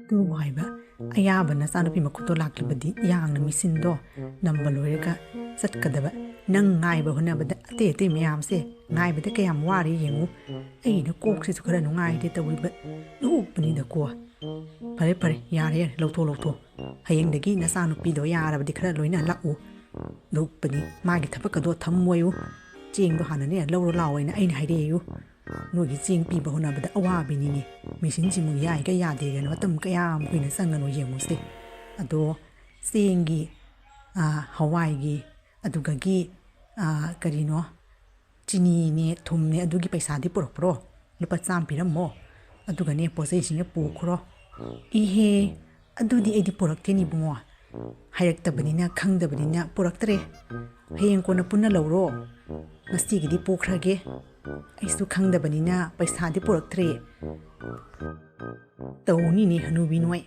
ꯑꯗꯨꯕꯨ ꯍꯥꯏꯕ, ꯑꯌꯥꯕ ꯅꯆꯥꯅꯨꯄꯤ ꯃꯈꯨꯠꯇꯣ ꯂꯥꯛꯂꯕꯗꯤ ꯌꯥꯡꯅ ꯃꯦꯆꯤꯟꯗꯣ ꯅꯝꯕ ꯂꯣꯏꯔꯒ ꯆꯠꯀꯗꯕ꯫ ꯅꯪ ꯉꯥꯏꯕ ꯍꯣꯠꯅꯕꯗ ꯑꯇꯩ ꯑꯇꯩ ꯃꯌꯥꯝꯁꯦ ꯉꯥꯏꯕꯗ ꯀꯌꯥꯝ ꯋꯥꯔꯦ ꯌꯦꯡꯉꯨ꯫ ꯑꯩꯅ ꯀꯣꯛꯁꯤꯁꯨ ꯈꯔ ꯅꯨꯡꯉꯥꯏꯇꯦ ꯇꯧꯔꯤꯕ꯫ ꯅꯣꯛꯄꯅꯤꯗꯀꯣ꯫ ꯐꯔꯦ, ꯐꯔꯦ, ꯌꯥꯔꯦ, ꯌꯥꯔꯦ, ꯂꯧꯊꯣꯛ, ꯂꯧꯊꯣꯛ꯫ ꯍꯌꯦꯡꯗꯒꯤ ꯅꯆꯥꯅꯨꯄꯤꯗꯣ ꯌꯥꯔꯕꯗꯤ ꯈꯔ ꯂꯣꯏꯅ ꯂꯥꯛꯎ꯫ ꯅꯣꯛꯄꯅꯤ, ꯃꯥꯒꯤ ꯊꯕꯛꯀꯗꯣ ꯊꯝꯃꯣꯌꯨ꯫ ꯆꯦꯡꯗꯣ ꯍꯥꯟꯅꯅꯦ ꯂꯧꯔꯣ ꯂꯥꯛꯑꯣ ꯍꯥꯏꯅ ꯑꯩꯅ ꯍꯥꯏꯔꯛꯑꯦꯌꯨ꯫ ꯅꯣꯏꯒꯤ ꯆꯦꯡ ꯄꯤꯕ ꯍꯣꯠꯅꯕꯗ ꯑꯋꯥꯕꯤꯅꯤꯅꯦ꯫ ꯃꯦꯆꯤꯟꯁꯤꯃꯨꯛ ꯌꯥꯏꯒ ꯌꯥꯗꯦꯒꯅ ꯃꯇꯝ ꯀꯌꯥꯝ ꯀꯨꯏꯅ ꯆꯪꯒꯅꯣ ꯌꯦꯡꯉꯨꯁꯦ꯫ ꯑꯗꯣ ꯆꯦꯡꯒꯤ, ꯑꯥ, ꯍꯋꯥꯏꯒꯤ, ꯑꯗꯨꯒꯒꯤ, ꯑꯥ, ꯀꯔꯤꯅꯣ, ꯆꯤꯅꯤꯅꯦ, ꯊꯨꯝꯅꯦ, ꯑꯗꯨꯒꯤ ꯄꯩꯁꯥꯗꯤ ꯄꯨꯔꯛꯄ꯭ꯔꯣ? ꯂꯨꯄꯥ ꯆꯥꯝꯃ ꯄꯤꯔꯝꯃꯣ꯫ ꯑꯗꯨꯒꯅꯦ ꯄꯣꯠ ꯆꯩꯁꯤꯡꯁꯦ ꯄꯨꯈ꯭ꯔꯣ꯫ ꯏꯍꯦ, ꯑꯗꯨꯗꯤ ꯑꯩꯗꯤ ꯄꯨꯔꯛꯇꯦꯅꯦ ꯏꯕꯨꯡꯉꯣ꯫ ꯍꯥꯏꯔꯛꯇꯕꯅꯤꯅ ꯈꯪꯗꯕꯅꯤꯅ ꯄꯨꯔꯛꯇ꯭ꯔꯦ꯫ ꯍꯌꯦꯡ ꯀꯣꯟꯅ ꯄꯨꯟꯅ ꯂꯧꯔꯣ꯫ ꯉꯁꯤꯒꯤꯗꯤ ꯄꯨꯈ꯭ꯔꯒꯦ꯫ ꯑꯩꯁꯨ ꯈꯪꯗꯕꯅꯤꯅ ꯄꯩꯁꯥꯗꯤ ꯄꯨꯔꯛꯇ꯭ꯔꯦ꯫ ꯇꯧꯅꯤꯅꯦ ꯍꯅꯨꯕꯤ ꯅꯣꯏ꯫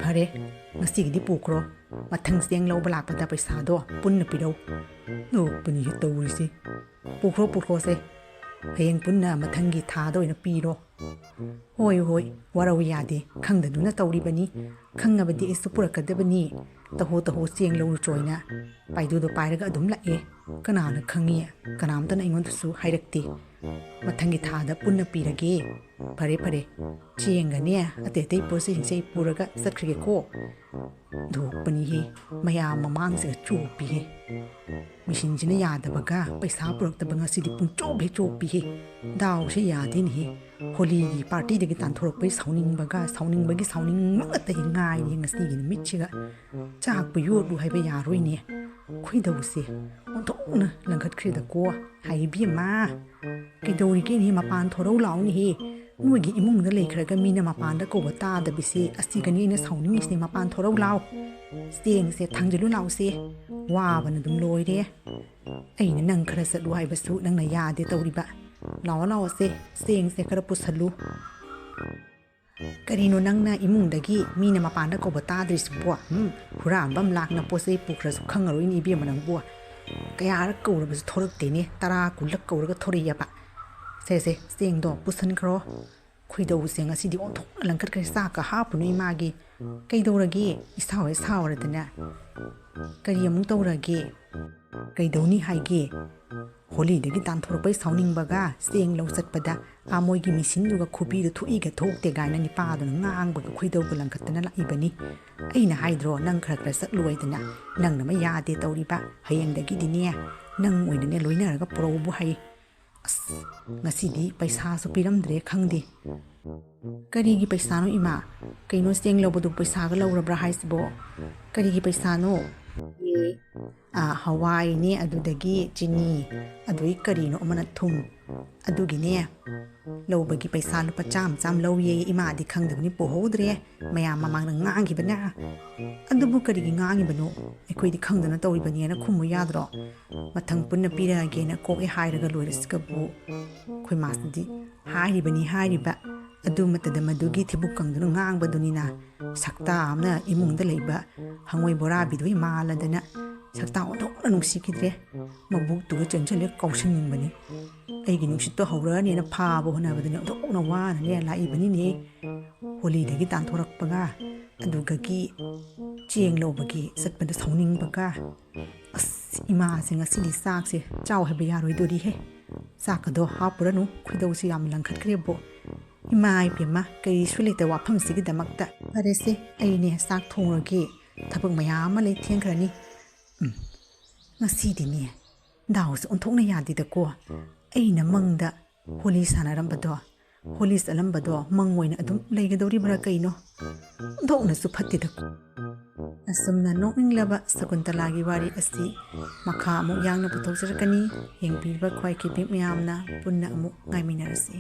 ꯐꯔꯦ, ꯉꯁꯤꯒꯤꯗꯤ ꯄꯨꯈ꯭ꯔꯣ꯫ ꯃꯊꯪ ꯆꯦꯡ ꯂꯧꯕ ꯂꯥꯛꯄꯗ ꯄꯩꯁꯥꯗꯣ ꯄꯨꯟꯅ ꯄꯤꯔꯧ꯫ ꯅꯣꯛꯄꯅꯤꯍꯦ ꯇꯧꯔꯤꯁꯦ꯫ ꯄꯨꯈ꯭ꯔꯣ, ꯄꯨꯈ꯭ꯔꯣꯁꯦ꯫ ꯍꯌꯦꯡ ꯄꯨꯟꯅ ꯃꯊꯪꯒꯤ ꯊꯥꯗ ꯑꯣꯏꯅ ꯄꯤꯔꯣ꯫ ꯍꯣꯏ, ꯍꯣꯏ, ꯋꯥꯔꯧ ꯌꯥꯗꯦ꯫ ꯈꯪꯗꯗꯨꯅ ꯇꯧꯔꯤꯕꯅꯤ꯫ ꯈꯪꯉꯕꯗꯤ ꯑꯩꯁꯨ ꯄꯨꯔꯛꯀꯗꯕꯅꯤ꯫ ꯇꯍꯣ, ꯇꯍꯣ, ꯆꯦꯡ ꯂꯧꯔꯨꯆꯣꯅ ꯄꯥꯏꯗꯨꯗꯣ ꯄꯥꯏꯔꯒ ꯑꯗꯨꯝ ꯂꯥꯛꯑꯦ꯫ ꯀꯅꯥꯅ ꯈꯪꯉꯤ? ꯀꯅꯥꯝꯇꯅ ꯑꯩꯉꯣꯟꯗꯁꯨ ꯍꯥꯏꯔꯛꯇꯦ꯫ ꯃꯊꯪꯒꯤ ꯊꯥꯗ ꯄꯨꯟꯅ ꯄꯤꯔꯒꯦ꯫ ꯐꯔꯦ, ꯐꯔꯦ꯫ ꯆꯦꯡꯒꯅꯦ, ꯑꯇꯩ ꯑꯇꯩ ꯄꯣꯠ ꯆꯩꯁꯤꯡꯁꯦ ꯑꯩ ꯄꯨꯔꯒ ꯆꯠꯈ꯭ꯔꯒꯦꯀꯣ꯫ ꯅꯣꯛꯄꯅꯤꯍꯦ꯫ ꯃꯌꯥꯝ ꯃꯃꯥꯡꯁꯤꯗ ꯆꯣꯞꯄꯤꯍꯦ꯫ ꯃꯦꯆꯤꯟꯁꯤꯅ ꯌꯥꯗꯕꯒ ꯄꯩꯁꯥ ꯄꯨꯔꯛꯇꯕ ꯉꯁꯤꯗꯤ ꯄꯨꯡꯆꯣꯞ ꯍꯦꯛ ꯆꯣꯞꯄꯤꯍꯦ꯫ ꯗꯥꯎꯁꯦ ꯌꯥꯗꯦꯅꯦꯍꯦ꯫ ꯍꯣꯂꯤꯒꯤ ꯄꯥꯔꯇꯤꯗꯒꯤ ꯇꯥꯟꯊꯣꯔꯛꯄꯩ ꯁꯥꯎꯅꯤꯡꯕꯒ ꯁꯥꯎꯅꯤꯡꯕꯒꯤ ꯁꯥꯎꯅꯤꯡꯕ ꯉꯥꯛꯇ ꯍꯦꯛ ꯉꯥꯏꯔꯦ ꯉꯁꯤꯒꯤ ꯅꯨꯃꯤꯠꯁꯤꯒ꯫ ꯆꯥꯛꯄꯨ ꯌꯣꯠꯂꯨ ꯍꯥꯏꯕ ꯌꯥꯔꯣꯏꯅꯦ꯫ ꯈꯣꯏꯗꯧꯁꯦ ꯑꯣꯟꯊꯣꯛꯅ ꯂꯪꯈꯠꯈ꯭ꯔꯦꯗꯀꯣ꯫ ꯍꯥꯏ ꯏꯕꯦꯝꯃ, ꯀꯩꯗꯧꯔꯤꯒꯦꯅꯦ? ꯃꯄꯥꯟ ꯊꯣꯔꯧ ꯂꯥꯎꯅꯦꯍꯦ꯫ ꯅꯣꯏꯒꯤ ꯏꯃꯨꯡꯗ ꯂꯩꯈ꯭ꯔꯒ ꯃꯤꯅ ꯃꯄꯥꯟꯗ ꯀꯧꯕ ꯇꯥꯗꯕꯤꯁꯦ, ꯑꯁꯤꯒꯅꯤ ꯑꯩꯅ ꯁꯥꯎꯅꯤꯡꯉꯤꯁꯦ꯫ ꯃꯄꯥꯟ ꯊꯣꯔꯧ ꯂꯥꯎ꯫ ꯆꯦꯡꯁꯦ ꯊꯥꯡꯖꯤꯜꯂꯨ ꯂꯥꯎꯁꯦ꯫ ꯋꯥꯕꯅ ꯑꯗꯨꯝ ꯂꯣꯏꯔꯦ꯫ ꯑꯩꯅ ꯅꯪ ꯈꯔ ꯆꯠꯂꯨ ꯍꯥꯏꯕꯁꯨ ꯅꯪꯅ ꯌꯥꯗꯦ ꯇꯧꯔꯤꯕ꯫ ꯂꯥꯛꯑꯣ, ꯂꯥꯛꯑꯣꯁꯦ, ꯆꯦꯡꯁꯦ ꯈꯔ ꯄꯨꯁꯜꯂꯨ꯫ ꯀꯔꯤꯅꯣ ꯅꯪꯅ ꯏꯃꯨꯡꯗꯒꯤ ꯃꯤꯅ ꯃꯄꯥꯟꯗ ꯀꯧꯕ ꯇꯥꯗ꯭ꯔꯤꯁꯤꯕꯣ? ꯎꯝ, ꯍꯨꯔꯥꯟꯕ ꯑꯃ ꯂꯥꯛꯅ ꯄꯣꯠ ꯆꯩ ꯄꯨꯈ꯭ꯔꯁꯨ ꯈꯪꯉꯔꯣꯏꯅꯦ ꯏꯕꯦꯝꯃ ꯅꯪꯕꯨ꯫ ꯀꯌꯥꯔꯛ ꯀꯧꯔꯕꯁꯨ ꯊꯣꯔꯛꯇꯦꯅꯦ, ꯇꯔꯥ ꯀꯨꯟꯂꯛ ꯀꯧꯔꯒ ꯊꯣꯔꯛꯑꯦꯕ꯫ ꯁꯦ, ꯁꯦ, ꯆꯦꯡꯗꯣ ꯄꯨꯁꯟꯈ꯭ꯔꯣ꯫ ꯈꯣꯏꯗꯧꯁꯦ ꯉꯁꯤꯗꯤ ꯑꯣꯟꯊꯣꯛꯅ ꯂꯪꯈꯠꯈ꯭ꯔꯦ, ꯆꯥꯛꯀ ꯍꯥꯞꯄꯨꯅꯨ ꯏꯃꯥꯒꯤ꯫ ꯀꯩꯗꯧꯔꯒꯦ? ꯏꯁꯥ ꯍꯣꯏ ꯁꯥꯎꯔꯗꯅ꯫ ꯀꯔꯤ ꯑꯃꯨꯛ ꯇꯧꯔꯒꯦ? ꯀꯩꯗꯧꯅꯤ ꯍꯥꯏꯒꯦ? ꯍꯣꯂꯤꯗꯒꯤ ꯇꯥꯟꯊꯣꯔꯛꯄꯩ ꯁꯥꯎꯅꯤꯡꯕꯒ ꯆꯦꯡ ꯂꯧ ꯆꯠꯄꯗ ꯑꯥ ꯃꯣꯏꯒꯤ ꯃꯦꯆꯤꯟꯗꯨꯒ ꯈꯨꯕꯤꯗꯨ ꯊꯣꯛꯏꯒ ꯊꯣꯛꯇꯦ ꯀꯥꯏꯅ ꯅꯤꯄꯥꯗꯨꯅ ꯉꯥꯡꯕꯒ ꯈꯣꯏꯗꯧꯒ ꯂꯪꯈꯠꯇꯅ ꯂꯥꯛꯏꯕꯅꯤ꯫ ꯑꯩꯅ ꯍꯥꯏꯗ꯭ꯔꯣ ꯅꯪ ꯈꯔ ꯈꯔ ꯆꯠꯂꯨ ꯍꯥꯏꯗꯅ? ꯅꯪꯅ ꯑꯃ ꯌꯥꯗꯦ ꯇꯧꯔꯤꯕ꯫ ꯍꯌꯦꯡꯗꯒꯤꯗꯤꯅꯦ ꯅꯪ ꯑꯣꯏꯅꯅꯦ ꯂꯣꯏꯅꯔꯒ ꯄꯨꯔꯛꯎꯕꯨ ꯍꯥꯏ꯫ ꯑꯁ, ꯉꯁꯤꯗꯤ ꯄꯩꯁꯥꯁꯨ ꯄꯤꯔꯝꯗ꯭ꯔꯦ ꯈꯪꯗꯦ꯫ ꯀꯔꯤꯒꯤ ꯄꯩꯁꯥꯅꯣ ꯏꯃꯥ? ꯀꯩꯅꯣ ꯆꯦꯡ ꯂꯧꯕꯗꯨ ꯄꯩꯁꯥꯒ ꯂꯧꯔꯕ꯭ꯔꯥ ꯍꯥꯏꯁꯤꯕꯣ? ꯀꯔꯤꯒꯤ ꯄꯩꯁꯥꯅꯣ? ꯍꯋꯥꯏꯅꯦ, ꯑꯗꯨꯗꯒꯤ ꯆꯤꯅꯤ, ꯑꯗꯨꯒꯤ ꯀꯔꯤꯅꯣ ꯑꯃꯅ ꯊꯨꯝ, ꯑꯗꯨꯒꯤꯅꯦ ꯂꯧꯕꯒꯤ ꯄꯩꯁꯥ ꯂꯨꯄꯥ ꯆꯥꯝꯃ ꯆꯥꯝꯃ ꯂꯧꯏꯌꯦ꯫ ꯏꯃꯥꯗꯤ ꯈꯪꯗꯕꯅꯤ, ꯄꯨꯍꯧꯗ꯭ꯔꯦ꯫ ꯃꯌꯥꯝ ꯃꯃꯥꯡꯗ ꯉꯥꯡꯈꯤꯕꯅꯦ꯫ ꯑꯗꯨꯕꯨ ꯀꯔꯤꯒꯤ ꯉꯥꯡꯉꯤꯕꯅꯣ? ꯑꯩꯈꯣꯏꯗꯤ ꯈꯪꯗꯅ ꯇꯧꯔꯤꯕꯅꯦꯅ ꯈꯨꯝꯃꯨ ꯌꯥꯗ꯭ꯔꯣ? ꯃꯊꯪ ꯄꯨꯟꯅ ꯄꯤꯔꯛꯑꯒꯦꯅ ꯀꯣꯛꯑꯦ ꯍꯥꯏꯔꯒ ꯂꯣꯏꯔꯁꯤꯒꯕꯨ꯫ ꯑꯩꯈꯣꯏ ꯃꯥꯁꯤꯗꯤ ꯍꯥꯏꯔꯤꯕꯅꯤ ꯍꯥꯏꯔꯤꯕ, ꯑꯗꯨ ꯃꯇꯗ ꯃꯗꯨꯒꯤ ꯊꯤꯕꯨꯛ ꯀꯪꯗꯨꯅ ꯉꯥꯡꯕꯗꯨꯅꯤꯅ꯫ ꯁꯛꯇꯥ ꯑꯃꯅ ꯏꯃꯨꯡꯗ ꯂꯩꯕ ꯍꯪꯉꯣꯏ ꯕꯣꯔꯥꯕꯤꯗꯨꯒꯤ ꯃꯥꯜꯂꯗꯅ ꯁꯛꯇꯥ ꯑꯣꯟꯊꯣꯛꯅ ꯅꯨꯡꯁꯤꯈꯤꯗ꯭ꯔꯦ꯫ ꯃꯕꯨꯛꯇꯨꯒ ꯆꯦꯟꯁꯤꯜꯂꯦ ꯀꯥꯎꯁꯟꯅꯤꯡꯕꯅꯤ꯫ ꯑꯩꯒꯤ ꯅꯨꯡꯁꯤꯠꯇꯣ ꯍꯧꯔꯛꯑꯅꯦꯅ ꯐꯥꯕ ꯍꯣꯠꯅꯕꯗꯅꯦ ꯑꯣꯟꯊꯣꯛꯅ ꯋꯥꯅꯅꯦ ꯂꯥꯛꯏꯕꯅꯤꯅꯦ꯫ ꯍꯣꯂꯤꯗꯒꯤ ꯇꯥꯟꯊꯣꯔꯛꯄꯒ ꯑꯗꯨꯒꯒꯤ ꯆꯦꯡ ꯂꯧꯕꯒꯤ ꯆꯠꯄꯗ ꯁꯥꯎꯅꯤꯡꯕꯒ꯫ ꯑꯁ, ꯏꯃꯥꯁꯦ ꯉꯁꯤꯗꯤ ꯆꯥꯛꯁꯦ ꯆꯥꯎ ꯍꯥꯏꯕ ꯌꯥꯔꯣꯏꯗꯣꯔꯤꯍꯦ꯫ ꯆꯥꯛꯀꯗꯣ ꯍꯥꯞꯄꯨꯔꯅꯨ, ꯈꯣꯏꯗꯧꯁꯦ ꯌꯥꯝ ꯂꯪꯈꯠꯈ꯭ꯔꯦꯕꯣ꯫ ꯏꯃꯥ ꯏꯕꯦꯝꯃ, ꯀꯔꯤꯁꯨ ꯂꯩꯇ ꯋꯥꯐꯝꯁꯤꯒꯤꯗꯃꯛꯇ꯫ ꯐꯔꯦꯁꯦ, ꯑꯩꯅꯦ ꯆꯥꯛ ꯊꯣꯡꯉꯒꯦ, ꯊꯕꯛ ꯃꯌꯥꯝ ꯑꯃ ꯂꯩ, ꯊꯦꯡꯈ꯭ꯔꯅꯤ꯫ ꯎꯝ, ꯉꯁꯤꯗꯤꯅꯦ ꯗꯥꯎꯁꯦ ꯑꯣꯟꯊꯣꯛꯅ ꯌꯥꯗꯦꯗꯀꯣ꯫ ꯑꯩꯅ ꯃꯪꯗ ꯍꯣꯂꯤ ꯁꯥꯟꯅꯔꯝꯕꯗꯣ, ꯍꯣꯂꯤ ꯆꯠꯂꯝꯕꯗꯣ ꯃꯪ ꯑꯣꯏꯅ ꯑꯗꯨꯝ ꯂꯩꯒꯗꯧꯔꯤꯕ꯭ꯔꯥ ꯀꯩꯅꯣ? ꯑꯣꯟꯊꯣꯛꯅꯁꯨ ꯐꯠꯇꯦꯗꯀꯣ꯫ ꯑꯁꯨꯝꯅ ꯅꯣꯛꯅꯤꯡꯂꯕ ꯁꯀꯨꯟꯇꯂꯥꯒꯤ ꯋꯥꯔꯤ ꯑꯁꯤ ꯃꯈꯥ ꯑꯃꯨꯛ ꯌꯥꯡꯅ ꯄꯨꯊꯣꯛꯆꯔꯛꯀꯅꯤ꯫ ꯌꯦꯡꯕꯤꯔꯤꯕ ꯈ꯭ꯋꯥꯏꯈꯤꯕꯤ ꯃꯌꯥꯝꯅ ꯄꯨꯟꯅ ꯑꯃꯨꯛ ꯉꯥꯏꯃꯤꯟꯅꯔꯁꯤ꯫